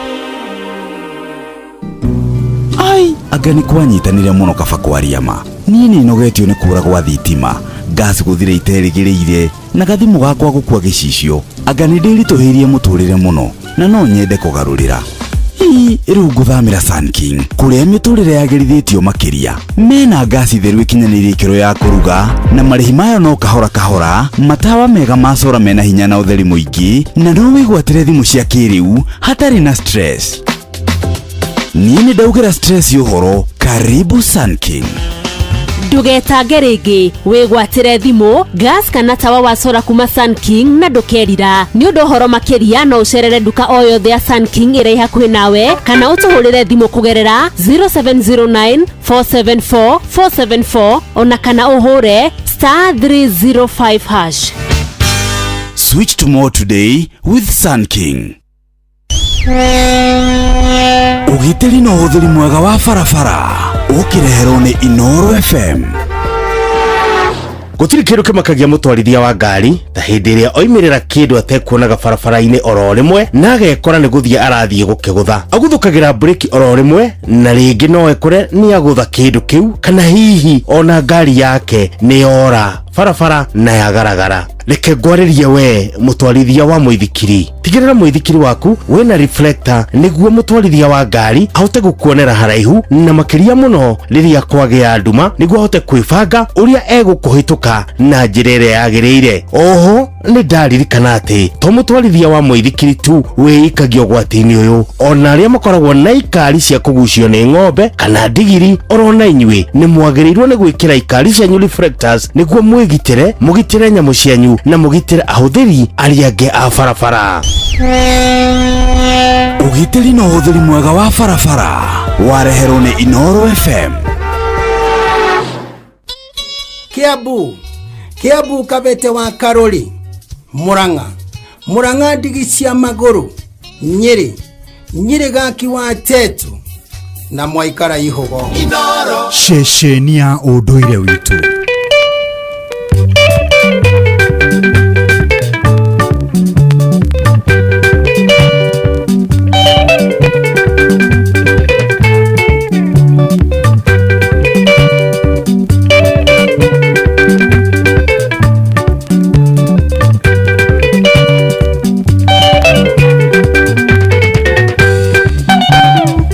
[SPEAKER 3] Ai, anga nĩ kwanyitanire mũno kaba kwaria ma. Niĩ nĩ nogetio nĩ kũra gwa thitima, gas gũthira iterĩgĩrĩire, na gathimũ gakwa gũkua gĩcicio. Anga nĩ ndĩritũhĩirie mũtũrĩre mũno na no nyende kũgarũrĩra. Hihi Ii, rĩu ngũthamĩra Sun King kũrĩa mĩtũrĩre yagĩrithĩtio makĩria. Mena ngasi theru ĩkinyanĩirie ikĩro ya kũruga na marĩhi mayo no kahora kahora, matawa mega ma sora mena hinya na ũtheri mũingĩ, na no wĩgwatĩre thimũ cia kĩrĩu hatarĩ na stress. Niĩ nĩ ndaugĩra stress ũhoro. Karibu Sun King.
[SPEAKER 5] Ndũgetange rĩngĩ, wĩgwatĩre thimũ, gas kana tawa wa sora kuma Sun King na ndũkerira. Nĩ ũndũ ũhoro makĩria no ũcerere nduka o yothe ya Sun King ĩrĩa ĩ hakuhĩ nawe kana ũtũhũrĩre thimũ kũgerera 0709 474 474 ona kana ũhũre star 305 hash.
[SPEAKER 3] Switch to more today with Sun King. Ũgitĩri na ũhũthĩri mwega wa barabara ũkĩreherwo nĩ Inooro FM.
[SPEAKER 6] Gũtirĩ kĩndũ kĩmakagia mũtwarithia wa ngari ta hĩndĩ ĩrĩa oimĩrĩra kĩndũ atekuonaga barabara-inĩ oro rĩmwe na agekora nĩ gũthiĩ arathiĩ gũkĩgũtha. Aguthũkagĩra mburĩki oro rĩmwe na rĩngĩ no ekore nĩ agũtha kĩndũ kĩu kana hihi ona ngari yake nĩ yora barabara na yagaragara. Reke ngwarĩrie we mũtwarithia wa mũithikiri, tigĩrĩra mũithikiri waku wĩna reflector nĩguo mũtwarithia wa ngari ahote gũkuonera haraihu na makĩria mũno rĩrĩa kwagĩa nduma nĩguo ahote kwĩbanga ũrĩa egũkũhĩtũka na njĩra ĩrĩa yagĩrĩire. Oho nĩ ndaririkana atĩ to mũtwarithia wa mũithikiri tu wĩikagia ũgwati-inĩ ũyũ, ona arĩa makoragwo na ikari cia kũgucio nĩ ng'ombe kana ndigiri, orona inyuĩ nĩ mwagĩrĩirwo nĩ gwĩkĩra ikari cianyu reflectors nĩguo mwĩgitĩre, mũgitĩre nyamũ cianyu na mũgitĩre ahũthĩri arĩa angĩ a barabara.
[SPEAKER 3] Ũgitĩri na ũhũthĩri mwega wa barabara wareherwo nĩ Inooro FM.
[SPEAKER 7] Kiambu, Kiambu Kabete wa Karori, Murang'a, Murang'a ndigi cia magũrũ, Nyĩrĩ, Nyĩrĩ gaki wa Tetu na mwaikara ihugo.
[SPEAKER 8] Ceceni ya ũndũire witũ.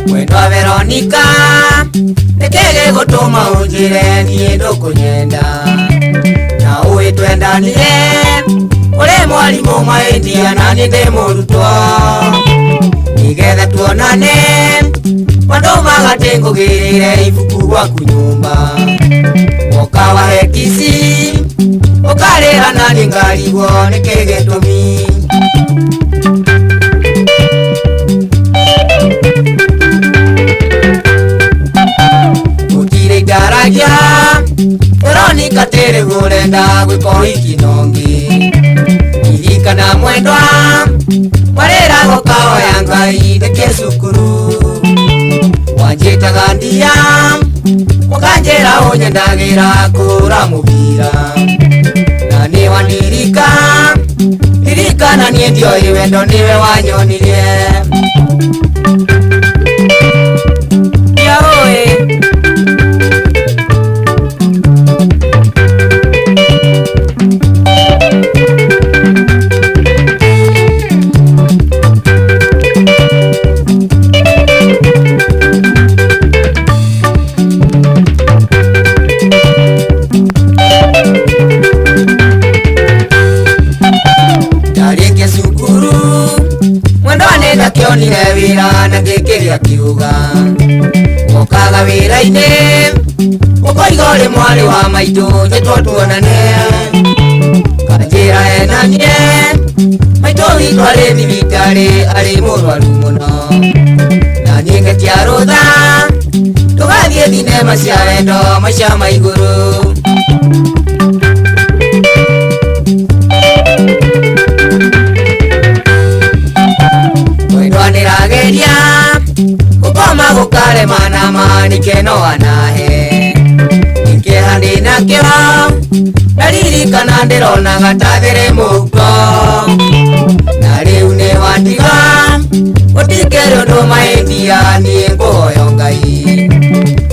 [SPEAKER 1] Mwendwa Veronica, nĩkĩ gĩgũtũma ũnjĩre niĩ ndũkũnyenda na ũĩ twendanire ũrĩ mwarimũ mahĩtia na niĩ ndĩ mũrutwo nĩgetha tuonane andũ magatĩ ngũgĩrĩre ibuku gwaku nyũmba woka wahe kici ũkarĩha na niĩ ngarigwo nĩkĩ gĩtũmi. Gũtirĩ ndaragia Veronica tĩrĩ ũrenda gwĩka ũhiki nongi ririkana mwendwa warĩrago kahoya Ngai ndĩkie cukuru wanjĩtaga ndia ũkanjĩra ũnyendagĩra kũra mũbira na nĩ wandirika ririkana niĩ ndioĩ wendo nĩwe wanyonirie. Yaoe. Ndarĩkia cukuru mwendwa nĩ ndakĩonire wĩra na ngĩkĩrĩa kiuga wokaga wĩra-inĩ ũkoiga ũrĩ mwarĩ wa maitũ njĩtwo tuonane kanjĩra enanie maitũ witũ arĩ thibitarĩ arĩ mũrwaru mũno na niĩ ngetia rũtha tũgathiĩ thinema cia wendo maica ma igũrũ. Mwendwa nĩrageria gũkoma gũkarema na manike no anahe nĩkĩeha ndĩnakĩo ndaririkana ndĩronaga ta thĩrĩ mũhuko na rĩu nĩ wandiga gũtikĩrĩ ũndũ mahĩtia niĩ ngũhoya Ngai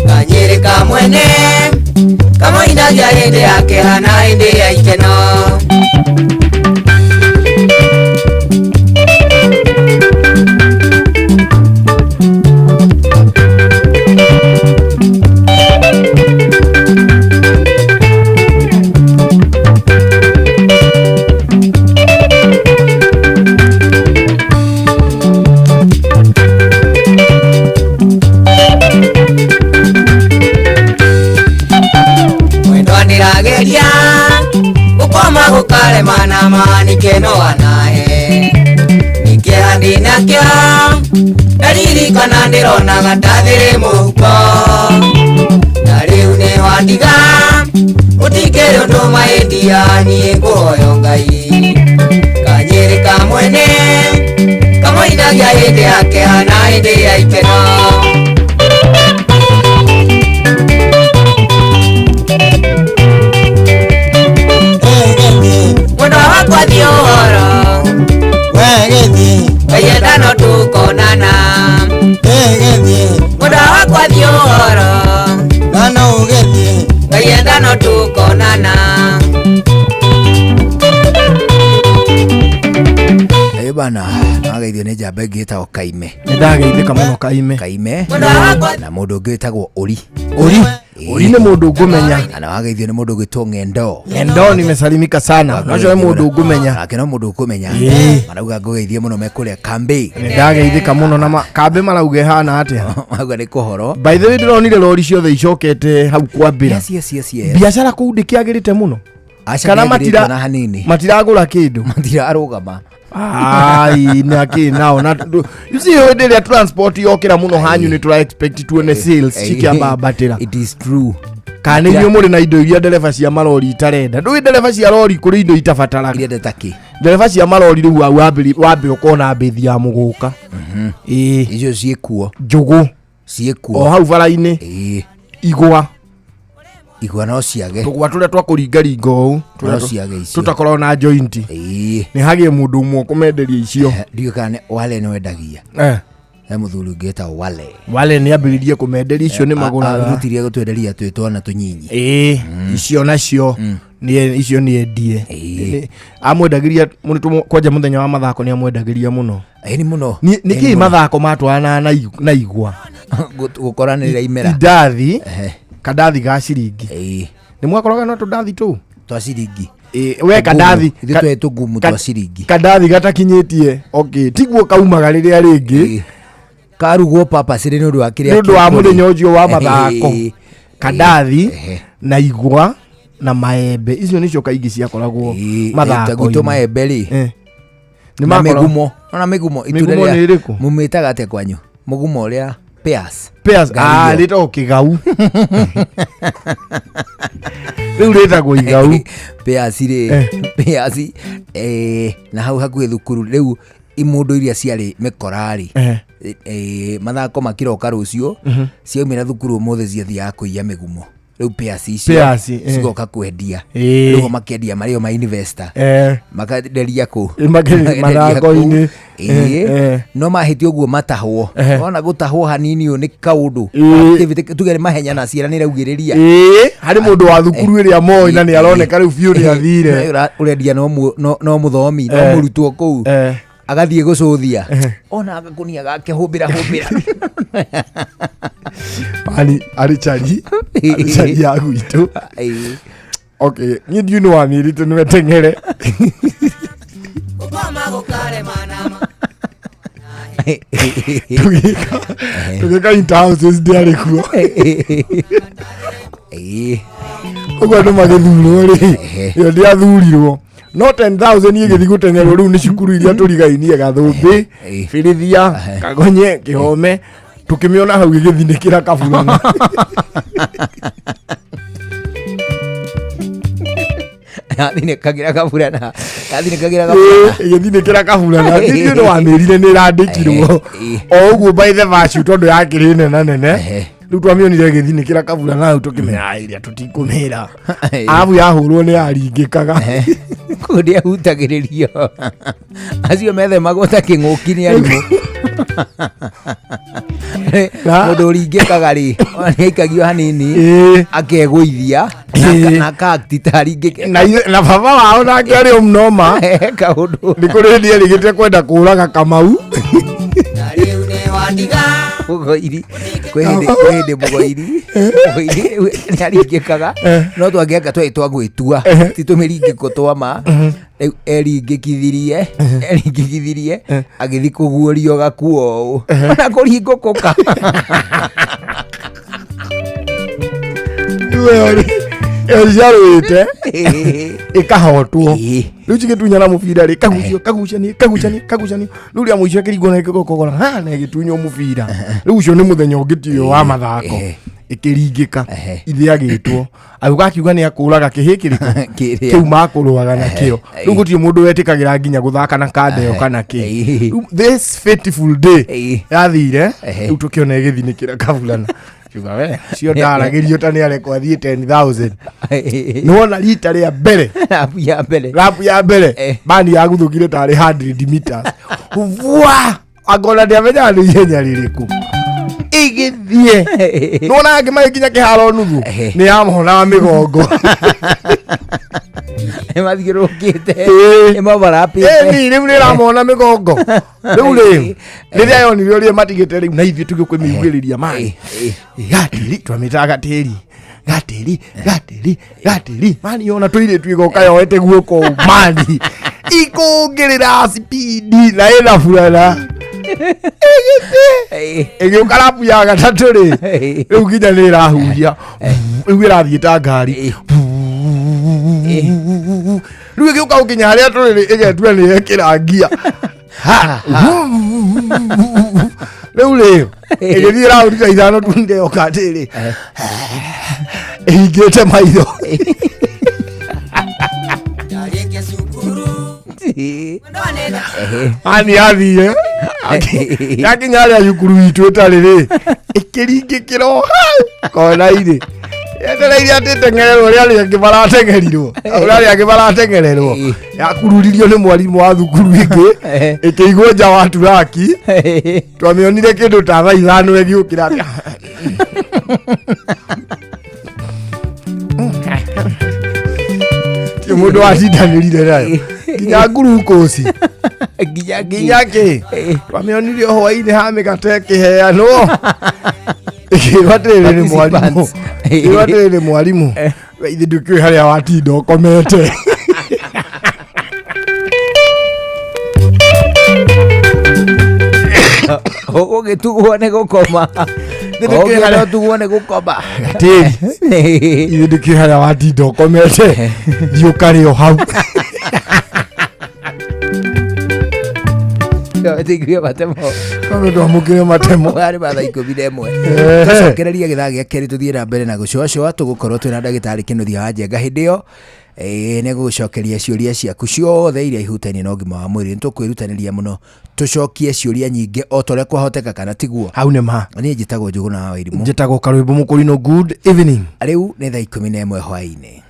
[SPEAKER 1] kanyĩrĩ ka mwene kamũinagia hĩndĩ ya kĩeha na hĩndĩ ya ikeno.
[SPEAKER 9] Ndageria gũkoma gũkarema na manike no anahe nĩkĩeha ndĩnakĩo ndaririkana ndĩronaga ta thĩrĩ mũhuko na rĩu nĩ wandiga ũtikĩrĩ ũndũ mahĩtia niĩ ngũhoyo Ngai kanyĩrĩ ka mwene kamũinagia hĩndĩ ya kĩeha na hĩndĩ ya ikeno. Mwendwa wakwa thiĩ ũhoro Ngai no tũkonana Mwendwa wakwa thiĩ ũhoro Ngai no tũkonana.
[SPEAKER 4] Bana nagaithio nĩ njamba ĩngĩ ĩtagwo Kaime.
[SPEAKER 2] Nĩ ndageithĩka mũno Kaime.
[SPEAKER 4] Kaime na mũndũ ũngĩ wĩtagwo Uri.
[SPEAKER 2] Uri Uri nĩ mũndũ ngũmenya.
[SPEAKER 4] Na wagaithio nĩ mũndũ ũgwĩtwo Ng'endo.
[SPEAKER 2] Ng'endo nimesalimika sana. Nacio nĩ mũndũ ngũmenya.
[SPEAKER 4] Nake no mũndũ ũkũmenya. Marauga ngũgeithie mũno mekũrĩa kambĩ.
[SPEAKER 2] Nĩ ndageithĩka mũno na kambĩ marauga ĩhana atĩa?
[SPEAKER 4] Marauga nĩ kũhoro.
[SPEAKER 2] By the way ndĩronire rori ciothe icokete hau kwambĩra.
[SPEAKER 4] Yes, yes, yes, yes.
[SPEAKER 2] Biacara kũu ndĩkĩagĩrĩte mũno.
[SPEAKER 4] Kana matiragũra
[SPEAKER 2] kĩndũ.
[SPEAKER 4] Matirarũgama.
[SPEAKER 2] Ai na ki nao na you see hĩndĩ ĩrĩa transport yokĩra mũno hanyu nĩ tũra expect tuone sales cikĩambambatĩra.
[SPEAKER 4] It is true.
[SPEAKER 2] Kana inyuĩ mũrĩ na indo iria ndereba cia marori itarenda. Ndũĩ ndereba cia rori kũrĩ indo itabataraga.
[SPEAKER 4] Iria ndetaki.
[SPEAKER 2] Ndereba cia marori rĩu hau wambe ũkona mbĩthi ya mũgũka.
[SPEAKER 4] Ĩĩ. Icio ciĩkuo.
[SPEAKER 2] Njũgũ.
[SPEAKER 4] Ciĩkuo.
[SPEAKER 2] O hau bara-inĩ.
[SPEAKER 4] Ĩĩ.
[SPEAKER 2] Igwa.
[SPEAKER 4] Igwa no ciage.
[SPEAKER 2] Tũgwa tũrĩa twa kũringaringa ũũ.
[SPEAKER 4] No ciage icio.
[SPEAKER 2] Tũtakoragwo na joint.
[SPEAKER 4] Ĩĩ.
[SPEAKER 2] Nĩ hagĩe mũndũ ũmwe ũkũmenderia icio.
[SPEAKER 4] Ndiũĩ kana Wale nĩ wendagia. He mũthuri ũngĩ wĩtagwo Wale.
[SPEAKER 2] Wale nĩ ambĩrĩrie kũmenderia icio nĩ magũraga.
[SPEAKER 4] Arutirie gũtwenderia twĩ twana tũnyinyi.
[SPEAKER 2] Ĩĩ. Icio nacio nĩ icio nĩ endie. Amwendagĩria kwanja mũthenya wa mathako nĩ amwendagĩria mũno.
[SPEAKER 4] Ĩĩ nĩ mũno.
[SPEAKER 2] Nĩ kĩĩ mathako matwaranaga na igwa?
[SPEAKER 4] Gũkoranĩra imera.
[SPEAKER 2] Indathi. Kandathi ga ciringi.
[SPEAKER 4] Ĩĩ.
[SPEAKER 2] Nĩ mwakoraga no tũndathi tũu?
[SPEAKER 4] Twa ciringi.
[SPEAKER 2] Ĩĩ, we kandathi.
[SPEAKER 4] Ithuĩ twarĩ tũgumu twa ciringi.
[SPEAKER 2] Kandathi gatakinyĩtie. Okay, tiguo kaumaga rĩrĩa rĩngĩ.
[SPEAKER 4] Karugwo purposely nĩ ũndũ wa kĩrĩa
[SPEAKER 2] nĩ ũndũ wa mũthenya ũcio wa mathako. Kandathi na igwa na maembe. Icio nĩcio kaingĩ ciakoragwo mathako-inĩ.
[SPEAKER 4] Gwitũ maembe rĩ.
[SPEAKER 2] Nĩ
[SPEAKER 4] na mĩgumo. Ona mĩgumo.
[SPEAKER 2] Mĩgumo nĩ ĩrĩkũ?
[SPEAKER 4] Mũmĩtaga atĩa kwanyu? Mũgumo ũrĩa pears.
[SPEAKER 2] Pears. Ah, rĩtagwo kĩgau. Rĩu rĩtagwo igau.
[SPEAKER 4] Pears rĩ. Pears na hau hakuhĩ thukuru rĩu imũndũ iria ciarĩ mĩkora rĩ. Mathako makiroka rũciũ ciaumĩra thukuru ũmũthĩ ciathiaga kũiya mĩgumo. Rĩu pears icio cigoka kwendia. Rĩu makĩendia marĩ o ma investor. Makenderia kũ?
[SPEAKER 2] Mathako-inĩ.
[SPEAKER 4] No mahĩtia ũguo matahwo. Wona gũtahwo hanini ũũ nĩ kaũndũ. Tuge nĩ mahenya na ciana nĩ iraugĩrĩria.
[SPEAKER 2] Harĩ mũndũ wa thukuru ĩrĩa moĩ na nĩ aroneka rĩu biũ nĩ athire.
[SPEAKER 4] Ũrendia no mũthomi, no mũrutwo kũu. Agathiĩ gũcũthia. Ona agakũnia gake hũmbĩra hũmbĩra.
[SPEAKER 2] Pani arĩ chari. Arĩ chari ya gwitũ. Okay, niĩ ndiũ nĩ wamĩrĩte nĩwe teng'ere. Tũgĩka inter-houses ndiarĩ kuo. Ũguo andũ magĩthurwo rĩ, ĩyo ndiathurirwo. No 10,000 ĩgĩthiĩ gũteng'erwo rĩu nĩ cukuru iria tũrigainie Gathũmbĩ, Bĩrĩthia, Kagonye, Kĩhome, tũkĩmĩona hau ĩgĩthinĩkĩra kaburana.
[SPEAKER 4] Yathinĩkagĩra kaburana. Yathinĩkagĩra kaburana.
[SPEAKER 2] Ĩgĩthinĩkĩra kaburana. Niĩ nĩ wamĩrire nĩ ĩrandĩkirwo. O ũguo by the virtue tondũ yakĩrĩ nena nene. Rĩu twamĩonire ĩgĩthinĩkĩra kaburana hau tũkĩmenya ĩrĩa tũtikũmĩra. Arabu yahũrwo nĩ yaringĩkaga.
[SPEAKER 4] Kũu ndĩahutagĩrĩrio. Acio methemagwo ta kĩng'ũki nĩ arimũ. Mũndũ ũringĩkaga rĩ, ona nĩ aikagio hanini, akegũithia, na akakti ta aringĩke.
[SPEAKER 2] Na baba wao nake arĩ o mnoma.
[SPEAKER 4] Kaũndũ.
[SPEAKER 2] Nĩ kũrĩ hĩndĩ erĩgĩte kwenda kũraga Kamau.
[SPEAKER 4] Mũgoiri. Kwĩ hĩndĩ mũgoiri. Mũgoiri nĩ aringĩkaga. No twangĩaka twarĩ twa gwĩtua. Ti tũmĩringĩko twa ma. Rĩu eringĩkithirie agĩthiĩ kũguũrio gakuo ũũ. Ona kũringũkũka.
[SPEAKER 2] Ĩyo ciarũĩte ĩkahotwo rĩu cigĩtunyana mũbira rĩ kagucio kagucanie kagucanie kagucanie rĩu rĩa mũico ĩkĩringwo na ĩkĩgokogora ha na ĩgĩtunywo mũbira rĩu ũcio nĩ mũthenya ũngĩ ti ũyũ wa mathako ĩkĩringĩka ithe agĩtwo agĩũka akiuga nĩ akũraga kĩhĩ kĩrĩkũ
[SPEAKER 4] Kĩrĩa.
[SPEAKER 2] kĩu makũrũaga nakĩo rĩu gũtirĩ mũndũ wetĩkagĩra nginya gũthaka na kanda ĩyo kana kĩ Rĩu this fateful day yathire rĩu tũkĩona ĩgĩthinĩkĩra kaburana kiuga we cio ndaragĩrio ta nĩ arekwo athiĩ 10000 nĩwona rita rĩa mbere
[SPEAKER 4] rabu ya mbere
[SPEAKER 2] rabu ya mbere bani yaguthũkire tarĩ 100 meters vua angona ndiamenyaga nĩ ihenya rĩrĩkũ ĩgĩthiĩ nĩwona angĩ magĩkinya kĩharo nuthu nĩ yamonaga mĩgongo
[SPEAKER 4] ĩmathiũrũrũkĩte
[SPEAKER 2] Ĩĩ.
[SPEAKER 4] ĩmabarapĩte
[SPEAKER 2] Ĩni, rĩu nĩ ĩramona mĩgongo rĩu rĩ rĩrĩa yonire ũrĩa matigĩte rĩu na ithuĩ tũgĩkwĩmĩugĩrĩria maĩ gatĩri twamĩtaga gatĩri gatĩri gatĩri gatĩri mani ona tũirĩtu igoka yoete guoko ũũ, mani ikũngĩrĩra spidi na ĩna burana ĩgĩtĩ ĩgĩũka rabu ya gatatũ rĩ rĩu nginya nĩ ĩrahuhia rĩu ĩrathiĩ ta ngari rĩu ĩgĩũka gũkinya harĩa tũrĩ rĩ ĩgetua nĩ yekĩra ngia Ha! Rĩu rĩ ĩgĩthiĩ raundi ta ithano tunde yoka atĩrĩ ĩhingĩte maitho ani athire yakinya harĩa thukuru itũ ĩtarĩ rĩ ĩkĩringĩkĩra o hau kona-inĩ yetereire atĩ ĩteng'ererwo ũrĩa arĩa angĩ marateng'erirwo ũrĩa arĩa angĩ marateng'ererwo yakururirio nĩ mwarimũ wa thukuru ĩngĩ ĩkĩigwo nja wa turaki twamĩonire kĩndũ ta thaa ithano ĩgĩũkĩra atĩ ti mũndũ wacindanĩrire nayo nginya ngurukoci nginya kĩ twamĩonire o hwainĩ ha mĩgate ĩkĩheanwo ĩkĩrwo atĩrĩrĩ nĩ mwarimũ ĩkĩrwo atĩrĩrĩ nĩ mwarimũ we ithe ndũkĩũĩ harĩa watinda ũkomete
[SPEAKER 4] ũgũgĩtugwo nĩ gũkoma ũgĩtugwo nĩ gũkoma
[SPEAKER 2] gatĩri ithe ndũkĩũĩ harĩa watinda ũkomete thiĩ ũkarĩ o hau
[SPEAKER 4] Tiguo matemo
[SPEAKER 2] Tondũ twamũkĩre matemo
[SPEAKER 4] warĩ ma thaa 11 tũcokereria gĩthaa gĩa kerĩ tũthiĩ na mbere na gũcoacoa tũgũkorwo twĩna ndagĩtarĩ Kĩnuthia wa Njenga hĩndĩ ĩyo nĩ gũgũcokeria ciũria ciaku ciothe iria ihutainie na ũgima wa mwĩrĩ nĩ tũkwĩrutanĩria mũno tũcokie ciũria nyingĩ o ta ũrĩa kwahoteka kana tiguo
[SPEAKER 2] hau nĩ ma
[SPEAKER 4] niĩ njĩtagwo Njũgũna wa Wairimũ
[SPEAKER 2] njĩtagwo Karwĩmbo Mũkũrinũ good evening
[SPEAKER 4] rĩu nĩ thaa 11 hwaĩ-inĩ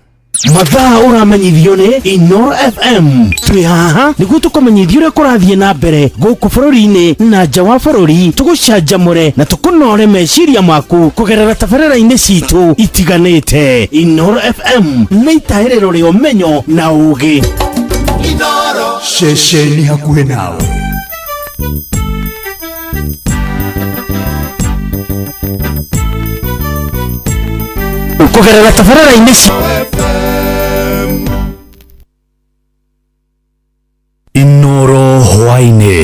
[SPEAKER 6] Mathaa ũramenyithio nĩ Inoro FM twĩ haha nĩguo tũkũmenyithia ũrĩa kũrathiĩ na mbere gũkũ bũrũri-inĩ na nja wa bũrũri tũgũcanjamũre na tũkũnore meciria maku kũgerera tabarĩra-inĩ citũ itiganĩte. Inoro FM nĩ itahĩrĩro rĩa ũmenyo na ũũgĩ.
[SPEAKER 8] Ceceni hakuhĩ nawe.
[SPEAKER 6] Kũgerera tabarĩra-inĩ ci
[SPEAKER 8] Inoro hwaĩ-inĩ.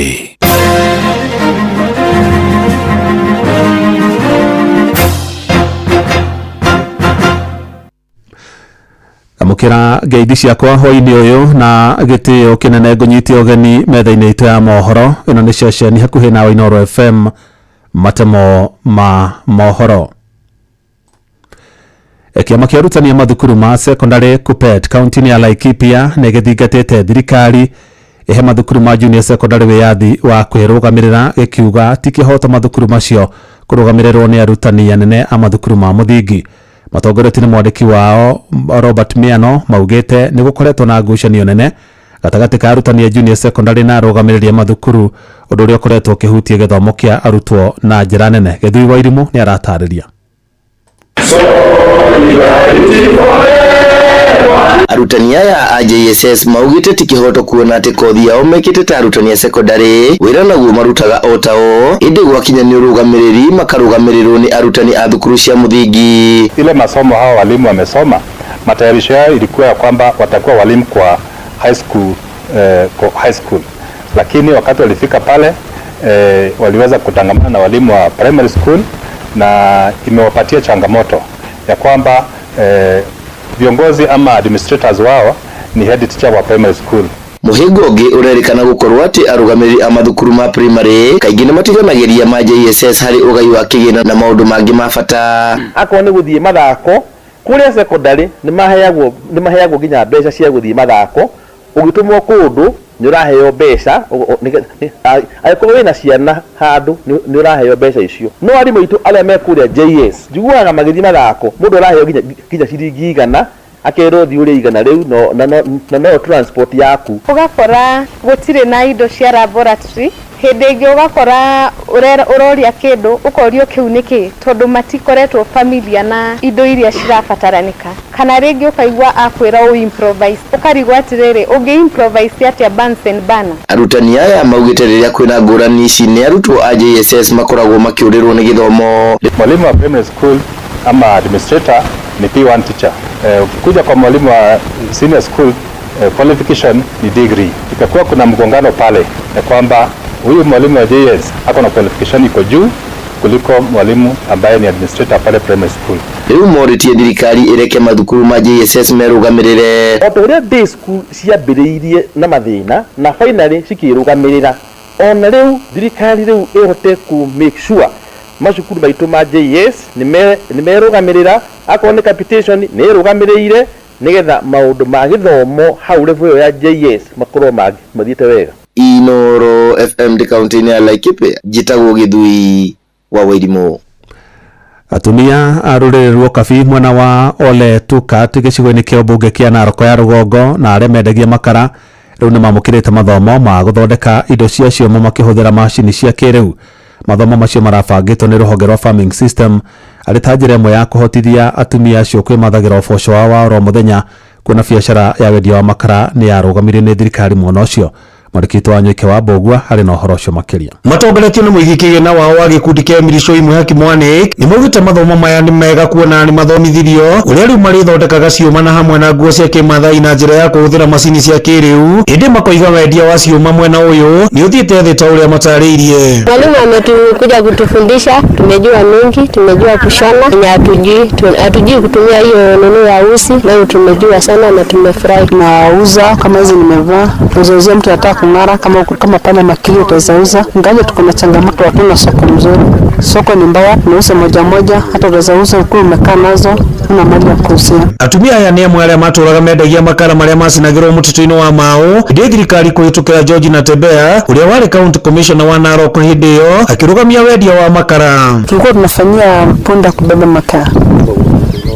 [SPEAKER 10] Amũkĩra ngeithi ciakwa hwaĩ-inĩ ũyũ na gĩtĩo kĩnene ngũnyite ũgeni metha-inĩ itũ ya mohoro ĩno nĩ ceceni hakuhĩ nawe Inoro FM matemo ma mohoro. Kĩama kĩa arutani a mathukuru ma secondary KUPPET kaunti-inĩ ya Laikipia nĩ gĩthingatĩte thirikari ĩhe mathukuru ma junior secondary wĩyathi wa kwĩrũgamĩrĩra gĩkiuga ti kĩhoto mathukuru macio kũrũgamĩrĩrwo nĩ arutani anene a mathukuru ma mũthingi. Matongoretio nĩ mwandĩki wao Robert Miano maugĩte nĩ gũkoretwo na ngucanio nene gatagatĩ ka arutani a junior secondary na arũgamĩrĩri a mathukuru ũndũ ũrĩa ũkoretwo ũkĩhutia gĩthomo kĩa arutwo na njĩra nene. Gĩthui wa Irimũ nĩ aratarĩria.
[SPEAKER 11] Arutani aya a JSS maugĩte ti kĩhoto kuona atĩ kothi yao mekĩte ta arutani a secondary wĩra naguo marutaga o ta o ĩndĩ gwakinya nĩ ũrũgamĩrĩri makarũgamĩrĩrwo nĩ arutani a thukuru cia mũthingi.
[SPEAKER 12] Ile masomo hawa walimu wamesoma, matayarisho yao ilikuwa ya kwamba watakuwa walimu kwa high school, kwa high school, lakini wakati walifika pale waliweza kutangamana na walimu wa primary school na imewapatia changamoto ya kwamba Viongozi ama administrators wao ni head teacher wa primary school.
[SPEAKER 11] Mũhĩnga ũngĩ ũrerĩkana gũkorwo atĩ arũgamĩrĩri a mathukuru ma primary kaingĩ nĩ matiganagĩria ma JSS harĩ ũgai wa kĩgĩna na maũndũ mangĩ ma bata.
[SPEAKER 13] Akorwo nĩ gũthiĩ mathako kũrĩa secondary nĩ maheagwo nginya mbeca cia gũthiĩ mathako. Ũgĩtũmwo kũndũ nĩ ũraheo mbeca, angĩkorwo wĩna ciana handũ nĩ ũraheo mbeca icio. No arimũ aitũ arĩa me kũrĩa JS, njiguaga magĩthiĩ mathako mũndũ araheo nginya ciringi 100, akerwo thiĩ ũrĩe 100 rĩu na no transport yaku.
[SPEAKER 14] Ũgakora gũtirĩ na indo cia laboratory. Hĩndĩ ĩngĩ ũgakora ũroria kĩndũ, ũkorio kĩu nĩkĩ, tondũ matikoretwo familiar na indo iria cirabataranĩka. Kana rĩngĩ ũkaigua akwĩra ũ improvise, ũkarigwo atĩrĩrĩ, ũngĩ improvise atĩa Bunsen burner?
[SPEAKER 11] Arutani aya maugĩte rĩrĩa kwĩna ngũrani ici nĩ arutwo a JSS makoragwo makĩũrĩrwo nĩ gĩthomo.
[SPEAKER 12] Mwalimu wa primary school ama administrator ni P1 teacher. Ukikuja kwa mwalimu wa senior school, qualification ni degree. Ikakuwa kuna mgongano pale ya kwamba huyu mwalimu wa JS ako na qualification iko juu kuliko mwalimu ambaye ni administrator pale primary school.
[SPEAKER 11] Rĩu morĩtie thirikari ĩreke mathukuru ma JSS merũgamĩrĩre.
[SPEAKER 13] O ta ũrĩa day school ciambĩrĩirie na mathĩna na finally cikĩrũgamĩrĩra, ona rĩu thirikari rĩu ĩhote ku make sure macukuru maitũ ma JS nĩ merũgamĩrĩra, akorwo nĩ capitation nĩ ĩrũgamĩrĩire, nĩgetha maũndũ ma gĩthomo hau level ĩyo ya JS makorwo mathiĩte wega.
[SPEAKER 11] Inoro FM ndĩ kaunti-inĩ ya Laikipia, njĩtagwo Gĩthui wa Wairimũ.
[SPEAKER 10] Atumia a rũrĩrĩ rwa Kabi mwena wa Ole Tukat gĩcigo-inĩ kĩa ũmbunge kĩa Narok ya rũgongo na arĩa mendagia makara rĩu nĩ mamũkĩrĩte mathomo ma gũthondeka indo cia ciũma makĩhũthĩra macini cia kĩrĩu. Mathomo macio marabangĩtwo nĩ rũhonge rwa Farming System arĩ ta njĩra ĩmwe ya kũhotithia atumia acio kwĩmathagĩra ũboco wao wa oro mũthenya, kuona biacara ya wendia wa makara nĩ yarũgamirio nĩ thirikari mwena ũcio. Mwandĩki wa Nyoike wa Mbũgua harĩ na ũhoro ũcio makĩria.
[SPEAKER 15] Matongoretio nĩ mũigi kĩgĩna wao wa gĩkundi kĩa Emily Mwihaki Mwaniki nĩ maugĩte mathomo maya nĩ mega kuona nĩ mathomithirio ũrĩa rĩu marĩthondekaga ciũma na hamwe na nguo cia kĩmathai na njĩra ya kũhũthĩra macini cia kĩrĩu, ĩndĩ makoiga wendia wa ciũma mwena ũyũ nĩ ũthiĩte thĩ ta ũrĩa matarĩirie.
[SPEAKER 16] Mwalimu ametukuja kutufundisha, tumejua mingi, tumejua kushona, na hatujui kutumia hiyo nini ya uzi, leo tumejua sana na tumefurahi.
[SPEAKER 17] Nauza kama hizi nimevaa, uzauzia mtu ataka kung'ara, kama pale makili utaweza uza. Ingawa tuko na changamoto, hatuna soko mzuri. Soko ni mbaya, tunauza moja moja, hata utaweza uza ukiwa umekaa nazo, huna mali ya kuuzia.
[SPEAKER 15] Atumia aya nĩ amwe arĩa matũraga mendagia makara marĩa macinagĩrwo mũtitũ-inĩ wa Mau hĩndĩ thirikari kũhĩtũkĩra George Natembeya ũrĩa warĩ county commissioner wa Narok hĩndĩ ĩyo akĩrũgamia wendia wa makara.
[SPEAKER 17] Tulikuwa tunafanyia punda kubeba makaa,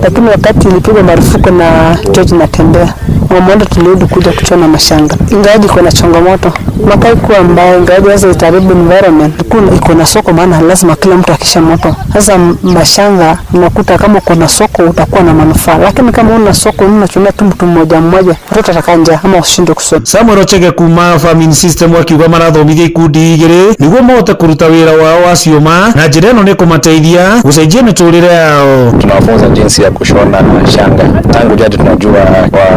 [SPEAKER 17] lakini wakati ilipigwa marufuku na George Natembeya, Mwamondo tulirudi kuja kuchona mashanga. Ingawaje kuna changamoto, makaa ikuwa mbaya, ingawaje sasa itaharibu environment, iko na soko, maana lazima kila mtu akisha moto. Sasa mashanga unakuta kama kuna soko utakuwa na manufaa, lakini kama una soko unachuna tu mtu mmoja mmoja, watoto watakaa njaa ama ushindwe kusoma.
[SPEAKER 15] Samuel Ochege kuma Farming System akiuga marathomithia ikundi igĩrĩ nĩguo mahote kũruta wĩra wao wa ciũma na njĩra ĩno nĩ kũmateithia gũcenjia mĩtũrĩre yao.
[SPEAKER 18] Tunawafunza jinsi ya kushona shanga. Tangu jadi tunajua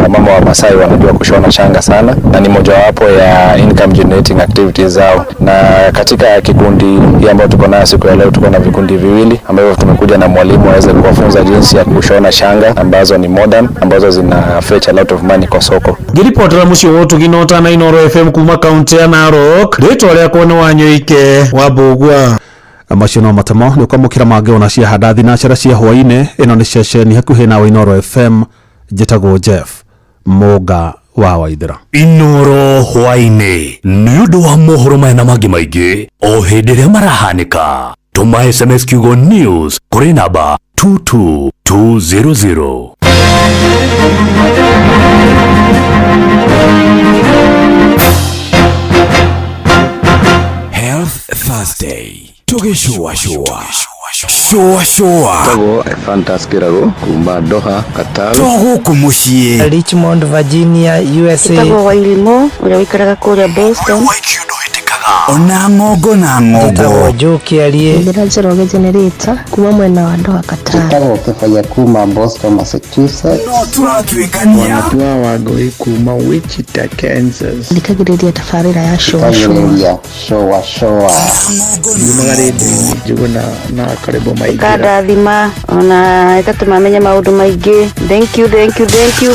[SPEAKER 18] wamama wa Masai wanajua kushona shanga sana, na ni mojawapo ya income generating activities zao. Na katika kikundi hii ambayo tuko nayo siku ya leo, tuko na vikundi viwili ambavyo tumekuja na mwalimu aweze kuwafunza jinsi ya kushona shanga ambazo ni modern, ambazo zina fetch a lot of money kwa soko.
[SPEAKER 15] Ngĩribotera mũciĩ wa ũtugi na ũtana Inooro FM kuma kaunti ya Narok, rĩtwa rĩakwa nĩ Wanyoike wa Mbũgua.
[SPEAKER 10] Macio no matemo nĩ ũkwamũkĩra mangĩ ona cia handathi na cara cia hwaĩ-inĩ. Ĩno nĩ ceceni hakuhĩ nawe Inooro FM, njĩtagwo Jeff Mũnga wa Waithera.
[SPEAKER 8] Inooro hwaĩ-inĩ nĩ ũndũ wa mohoro maya na mangĩ maingĩ o hĩndĩ ĩrĩa marahanĩka. Tũma SMS kiugo news kũrĩ namba 22200.
[SPEAKER 3] Health Thursday tũgĩcũacũa shua shua
[SPEAKER 19] Tagwo Fantas Kirago kuma Doha Qatar.
[SPEAKER 3] To gũkũ mũciĩ
[SPEAKER 20] Richmond, Virginia, USA.
[SPEAKER 21] Tagwo Wairimu ũrĩa wĩikaraga kũrĩa Boston.
[SPEAKER 3] Ona ng'ongo na ng'ongo.
[SPEAKER 20] Njoki arie.
[SPEAKER 16] Njĩra Njoroge Generator kuma mwena wa Doha Qatar.
[SPEAKER 19] Njĩtagwo Kĩbaya kuma Boston, Massachusetts.
[SPEAKER 3] No tũratuĩkania.
[SPEAKER 21] Wanatua Wangũi kuma Wichita, Kansas.
[SPEAKER 16] Thikagĩrĩria tabarĩra ya Shũa Shũa.
[SPEAKER 19] Thikagĩrĩria Shũa Shũa.
[SPEAKER 21] Nyumaga rĩndiũ-inĩ Njũgũna na Karĩmbũ Maingĩra.
[SPEAKER 22] Ĩkandathima ona ĩgatũma menye maũndũ maingĩ. Thank you, thank you, thank you.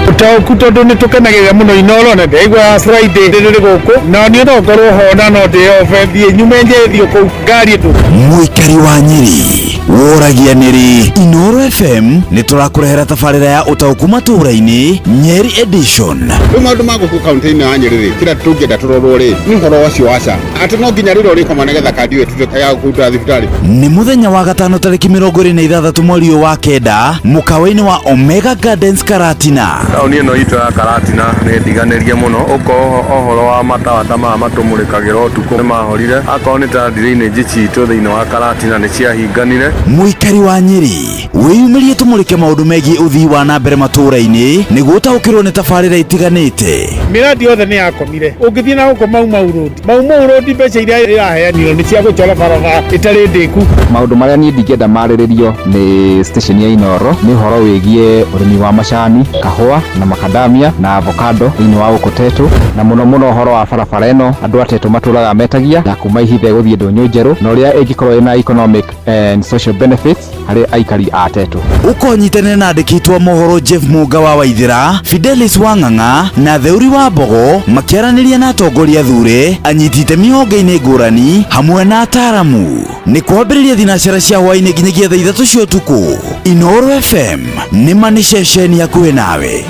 [SPEAKER 23] Ũtaũku tondũ nĩ tũkenagĩrĩra mũno Inoro na ndĩraigua Friday rĩrĩ gũkũ na niĩ no ngorwo ho na no ndĩobe thiĩ nyume njethiĩ kũu ngari ĩtũ.
[SPEAKER 3] Mũikari wa Nyĩrĩ woragia nĩrĩ Inoro FM nĩ tũrakũrehera tabarĩra ya ũtaũku matũũra-inĩ Nyeri edition.
[SPEAKER 24] Rĩu maũndũ ma gũkũ kaunti-inĩ ya Nyĩrĩ rĩ, kĩrĩa tũngĩenda tũrorwo rĩ nĩ ũhoro ũcio wa SHA, atĩ no nginya rĩrĩa ũrĩkoma nĩgetha kandi ĩyo ĩtuĩke ya kũruta thibitarĩ.
[SPEAKER 3] Nĩ mũthenya wa gatano tarĩki 26 mweri ũyũ wa kenda mũkawa-inĩ wa Omega Gardens Karatina.
[SPEAKER 25] Taũni ĩno itũ ya Karatina nĩ ndiganĩrie mũno, ũkorwo ũhoro wa matawa ta maya matũmũrĩkagĩra ũtukũ nĩ mahorire, akorwo nĩ ta drainage citũ thĩinĩ wa Karatina nĩ ciahinganire.
[SPEAKER 3] Mũikari wa Nyĩrĩ wĩyumĩrie tũmũrĩke maũndũ megiĩ ũthii wa na mbere matũũra-inĩ nĩguo ũtaũkĩrwo nĩ tabarĩra itiganĩte.
[SPEAKER 23] Mĩradi yothe nĩ yakomire. Ũngĩthiĩ na gũkũ Mau Mau Road, Mau Mau Road mbeca iria iraheanirwo nĩ cia gũchora barabara ĩtarĩ ndĩku.
[SPEAKER 26] Maũndũ marĩa niĩ ndingĩenda marĩrĩrio nĩ station ya Inoro nĩ ũhoro wĩgiĩ ũrĩmi wa macani, kahũa na makadamia na avocado thĩinĩ wa gũkũ Tetũ, na mũno mũno ũhoro wa barabara ĩno andũ a Tetũ matũraga metagia ya kuma Ihithe gũthiĩ Ndũnyũ Njerũ, na ũrĩa ĩngĩkorwo ĩna economic and social benefits harĩ aikari a Tetũ.
[SPEAKER 3] Ũkonyitanĩra na andĩki a mohoro Jeff Mũnga wa Waithĩra, Fidelis Wang'ang'a na Theuri wa Mbogo makĩaranĩria na atongoria thure, anyiti itemi honge-inĩ ngũrani hamwe na ataaramu. Nĩ kwambĩrĩria thinacara cia hwaĩ-inĩ nginyagia thaa 3 cia ũtukũ. Inoro FM nĩ ma nĩ ceceni hakuhĩ nawe.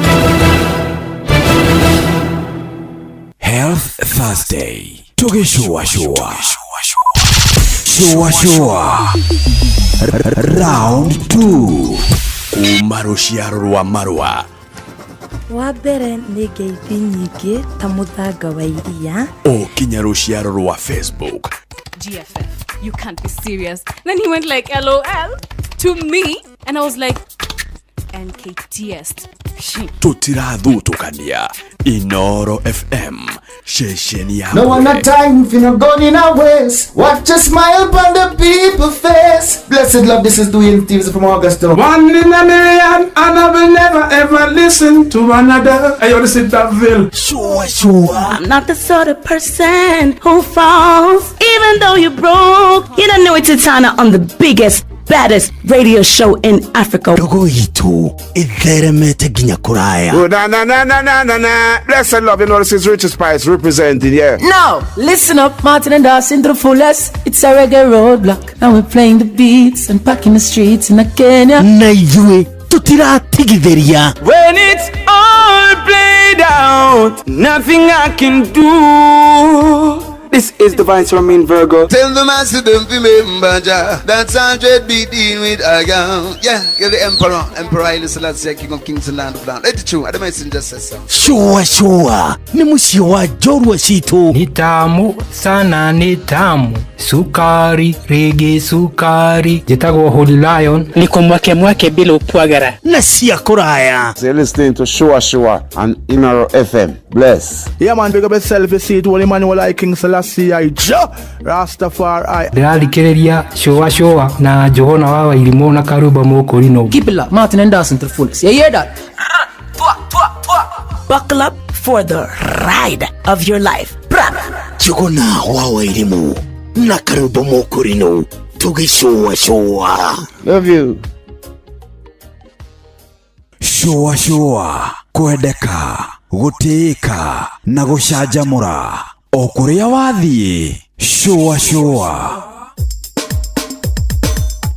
[SPEAKER 3] Health Thursday tũgĩcũacũa cũacũa round 2
[SPEAKER 8] kuma rũciaro rwa marũa
[SPEAKER 27] wa mbere nĩ ngeithi nyingĩ ta mũthanga wa iria.
[SPEAKER 8] O kinya rũciaro rwa Facebook.
[SPEAKER 28] GFF, you can't be serious. Then he went like LOL to me, and I was like, NKTS.
[SPEAKER 8] Tũtirathutũkania. Inoro FM ceceni ya
[SPEAKER 29] No one not time for no gun in our waist. Watch a smile upon the people face. Blessed love, this is Dwayne Stevens from Augusta.
[SPEAKER 30] One in a million, and I will never ever listen to another. Hey, yo, this is Daville.
[SPEAKER 3] Sure, sure.
[SPEAKER 31] I'm not the sort of person who falls, even though you're broke. You don't know it's Titana on the biggest, baddest radio show in Africa.
[SPEAKER 6] Ndogo itũ ĩtheremete nginya kũraya.
[SPEAKER 24] Oh, na na na na na na na. Blessed love, you know this is Richard Spice representing, yeah.
[SPEAKER 32] Now, listen up, Martin and Dawson to the fullest. It's a reggae roadblock, and we're playing the beats and packing the streets in Kenya.
[SPEAKER 6] Na ithuĩ tũtiratigithĩria.
[SPEAKER 33] When it's all played out, nothing I can do. This is the Vice Romain Virgo.
[SPEAKER 34] Tell the master don't remember Jah. That's 100 beat in with a gun. Yeah, you're the emperor. Emperor Haile Selassie, King of Kings and Land of Land. Let it true. I messenger says so.
[SPEAKER 6] Shua shua. Ni mũciĩ wa njorua citũ.
[SPEAKER 35] Ni tamu sana, ni tamu. Sukari, rege sukari. Njĩtagwo Holy Lion.
[SPEAKER 36] Niko mwake mwake bila upwagara.
[SPEAKER 6] Na cia kũraya.
[SPEAKER 24] So you're listening to Shua Shua on Inoro FM. Bless.
[SPEAKER 37] Yeah man, big up yourself, you see it, Holy Emmanuel I King Selassie I Jah Rastafari.
[SPEAKER 35] Ndĩrathikĩrĩria Shua Shua na Johana wa Wairimũ na Karuba Mũkũrinũ.
[SPEAKER 32] Keep it locked, Martin and Dawson to the fullest. You hear that?
[SPEAKER 31] Buckle up for the ride of your life. Bra.
[SPEAKER 6] Njũgũna wa Wairimũ na Karuba Mũkũrinũ tũgĩcũacũa.
[SPEAKER 24] Love you.
[SPEAKER 3] Shua shua kwendeka gũtĩĩka na gũcanjamũra o kũrĩa wathiĩ. Shua shua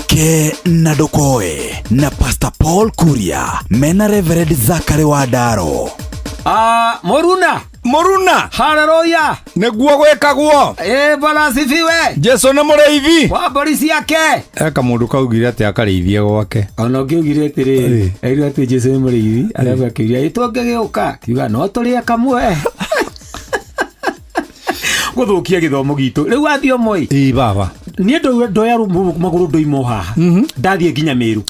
[SPEAKER 3] ke na ndũkoe na Pastor Paul Kuria mena Reverend Zachary Wandaro.
[SPEAKER 38] Moruna
[SPEAKER 2] Moruna
[SPEAKER 38] haleluya
[SPEAKER 2] nĩguo gwĩkagwo.
[SPEAKER 38] Bwana asifiwe.
[SPEAKER 2] Jesu nĩ mũrĩithi
[SPEAKER 38] wa mbũri ciake.
[SPEAKER 2] Eka mũndũ kaugire atĩ akarĩithie gwake.
[SPEAKER 38] Ona ũngĩugire atĩrĩrĩ, erirwo atĩ Jesu nĩ mũrĩithi, arabu akĩũria ĩ tũngĩgĩũka, kiuga no tũrĩe kamwe. Gũthũkia gĩthomo gitũ. Rĩu wathiĩ ũmwe.
[SPEAKER 2] Ĩ baba.
[SPEAKER 38] Niĩ ndoya magũrũ ndoima o haha. Ndathiĩ nginya Meru.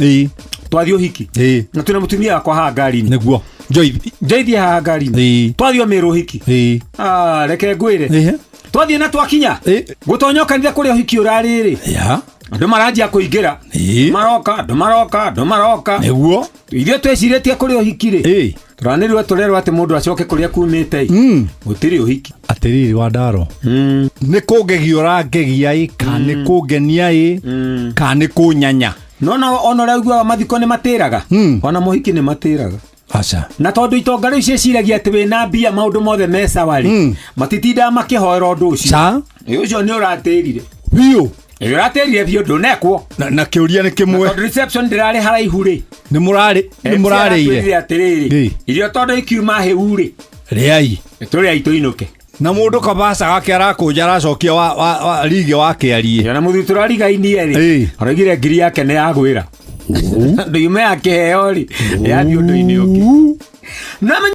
[SPEAKER 38] Twathiĩ ũhiki. Na twĩna mũtumia wakwa haha ngari-inĩ.
[SPEAKER 2] Nĩguo.
[SPEAKER 1] Njoithi.
[SPEAKER 38] Njoithi haha ngari-inĩ. Twathiĩ o Mĩrũ ũhiki. Ah, reke ngwĩre. Twathiĩ na twakinya. Gũtonya kanitha kũrĩa ũhiki ũrarĩ rĩ. Andũ maranjia kũingĩra. Maroka, andũ maroka, andũ maroka.
[SPEAKER 1] Nĩguo.
[SPEAKER 38] Ithuĩ twĩcirĩtie kũrĩa ũhiki rĩ. Tũranĩrwo tũrerwo atĩ mũndũ acoke kũrĩa kumĩte ĩ. Gũtirĩ ũhiki.
[SPEAKER 1] Atĩrĩrĩ Wandaro. Nĩ kũngegia ũrangegia ĩ kana nĩ kũngenia ĩ kana nĩ kũnyanya.
[SPEAKER 38] No no ona ũrĩa ũiguaga mathiko nĩ matĩraga. Ona mohiki nĩ matĩraga.
[SPEAKER 1] Aca.
[SPEAKER 38] Na tondũ itonga rĩu ciĩciragia atĩ wĩna mbia maũndũ mothe me sawa rĩ, matitindaga makĩhoera ũndũ ũcio.
[SPEAKER 1] Ca.
[SPEAKER 38] Ĩ, ũcio nĩ ũratĩrire.
[SPEAKER 1] Biũ.
[SPEAKER 38] Ĩ, ũratĩrire biũ ndũnekwo.
[SPEAKER 1] Na kĩũria nĩ kĩmwe.
[SPEAKER 38] Tondũ reception ndĩrarĩ haraihu rĩ.
[SPEAKER 1] Nĩ mũrarĩ nĩ mũrarĩire.
[SPEAKER 38] Aratwĩrire atĩrĩrĩ, irio tondũ ikiuma hĩu rĩ.
[SPEAKER 1] Rĩai.
[SPEAKER 38] Tũrĩai tũinũke.
[SPEAKER 1] Na mũndũ kabaca gake arakũnja aracokia wa rige wa kĩarie.
[SPEAKER 38] Na mũthuri tũrarigainie rĩ. Araugire ngiri yake nĩ yagwĩra. Ndũime ya kĩheo rĩ, yathiĩ ũndũ-inĩ ũngĩ. Na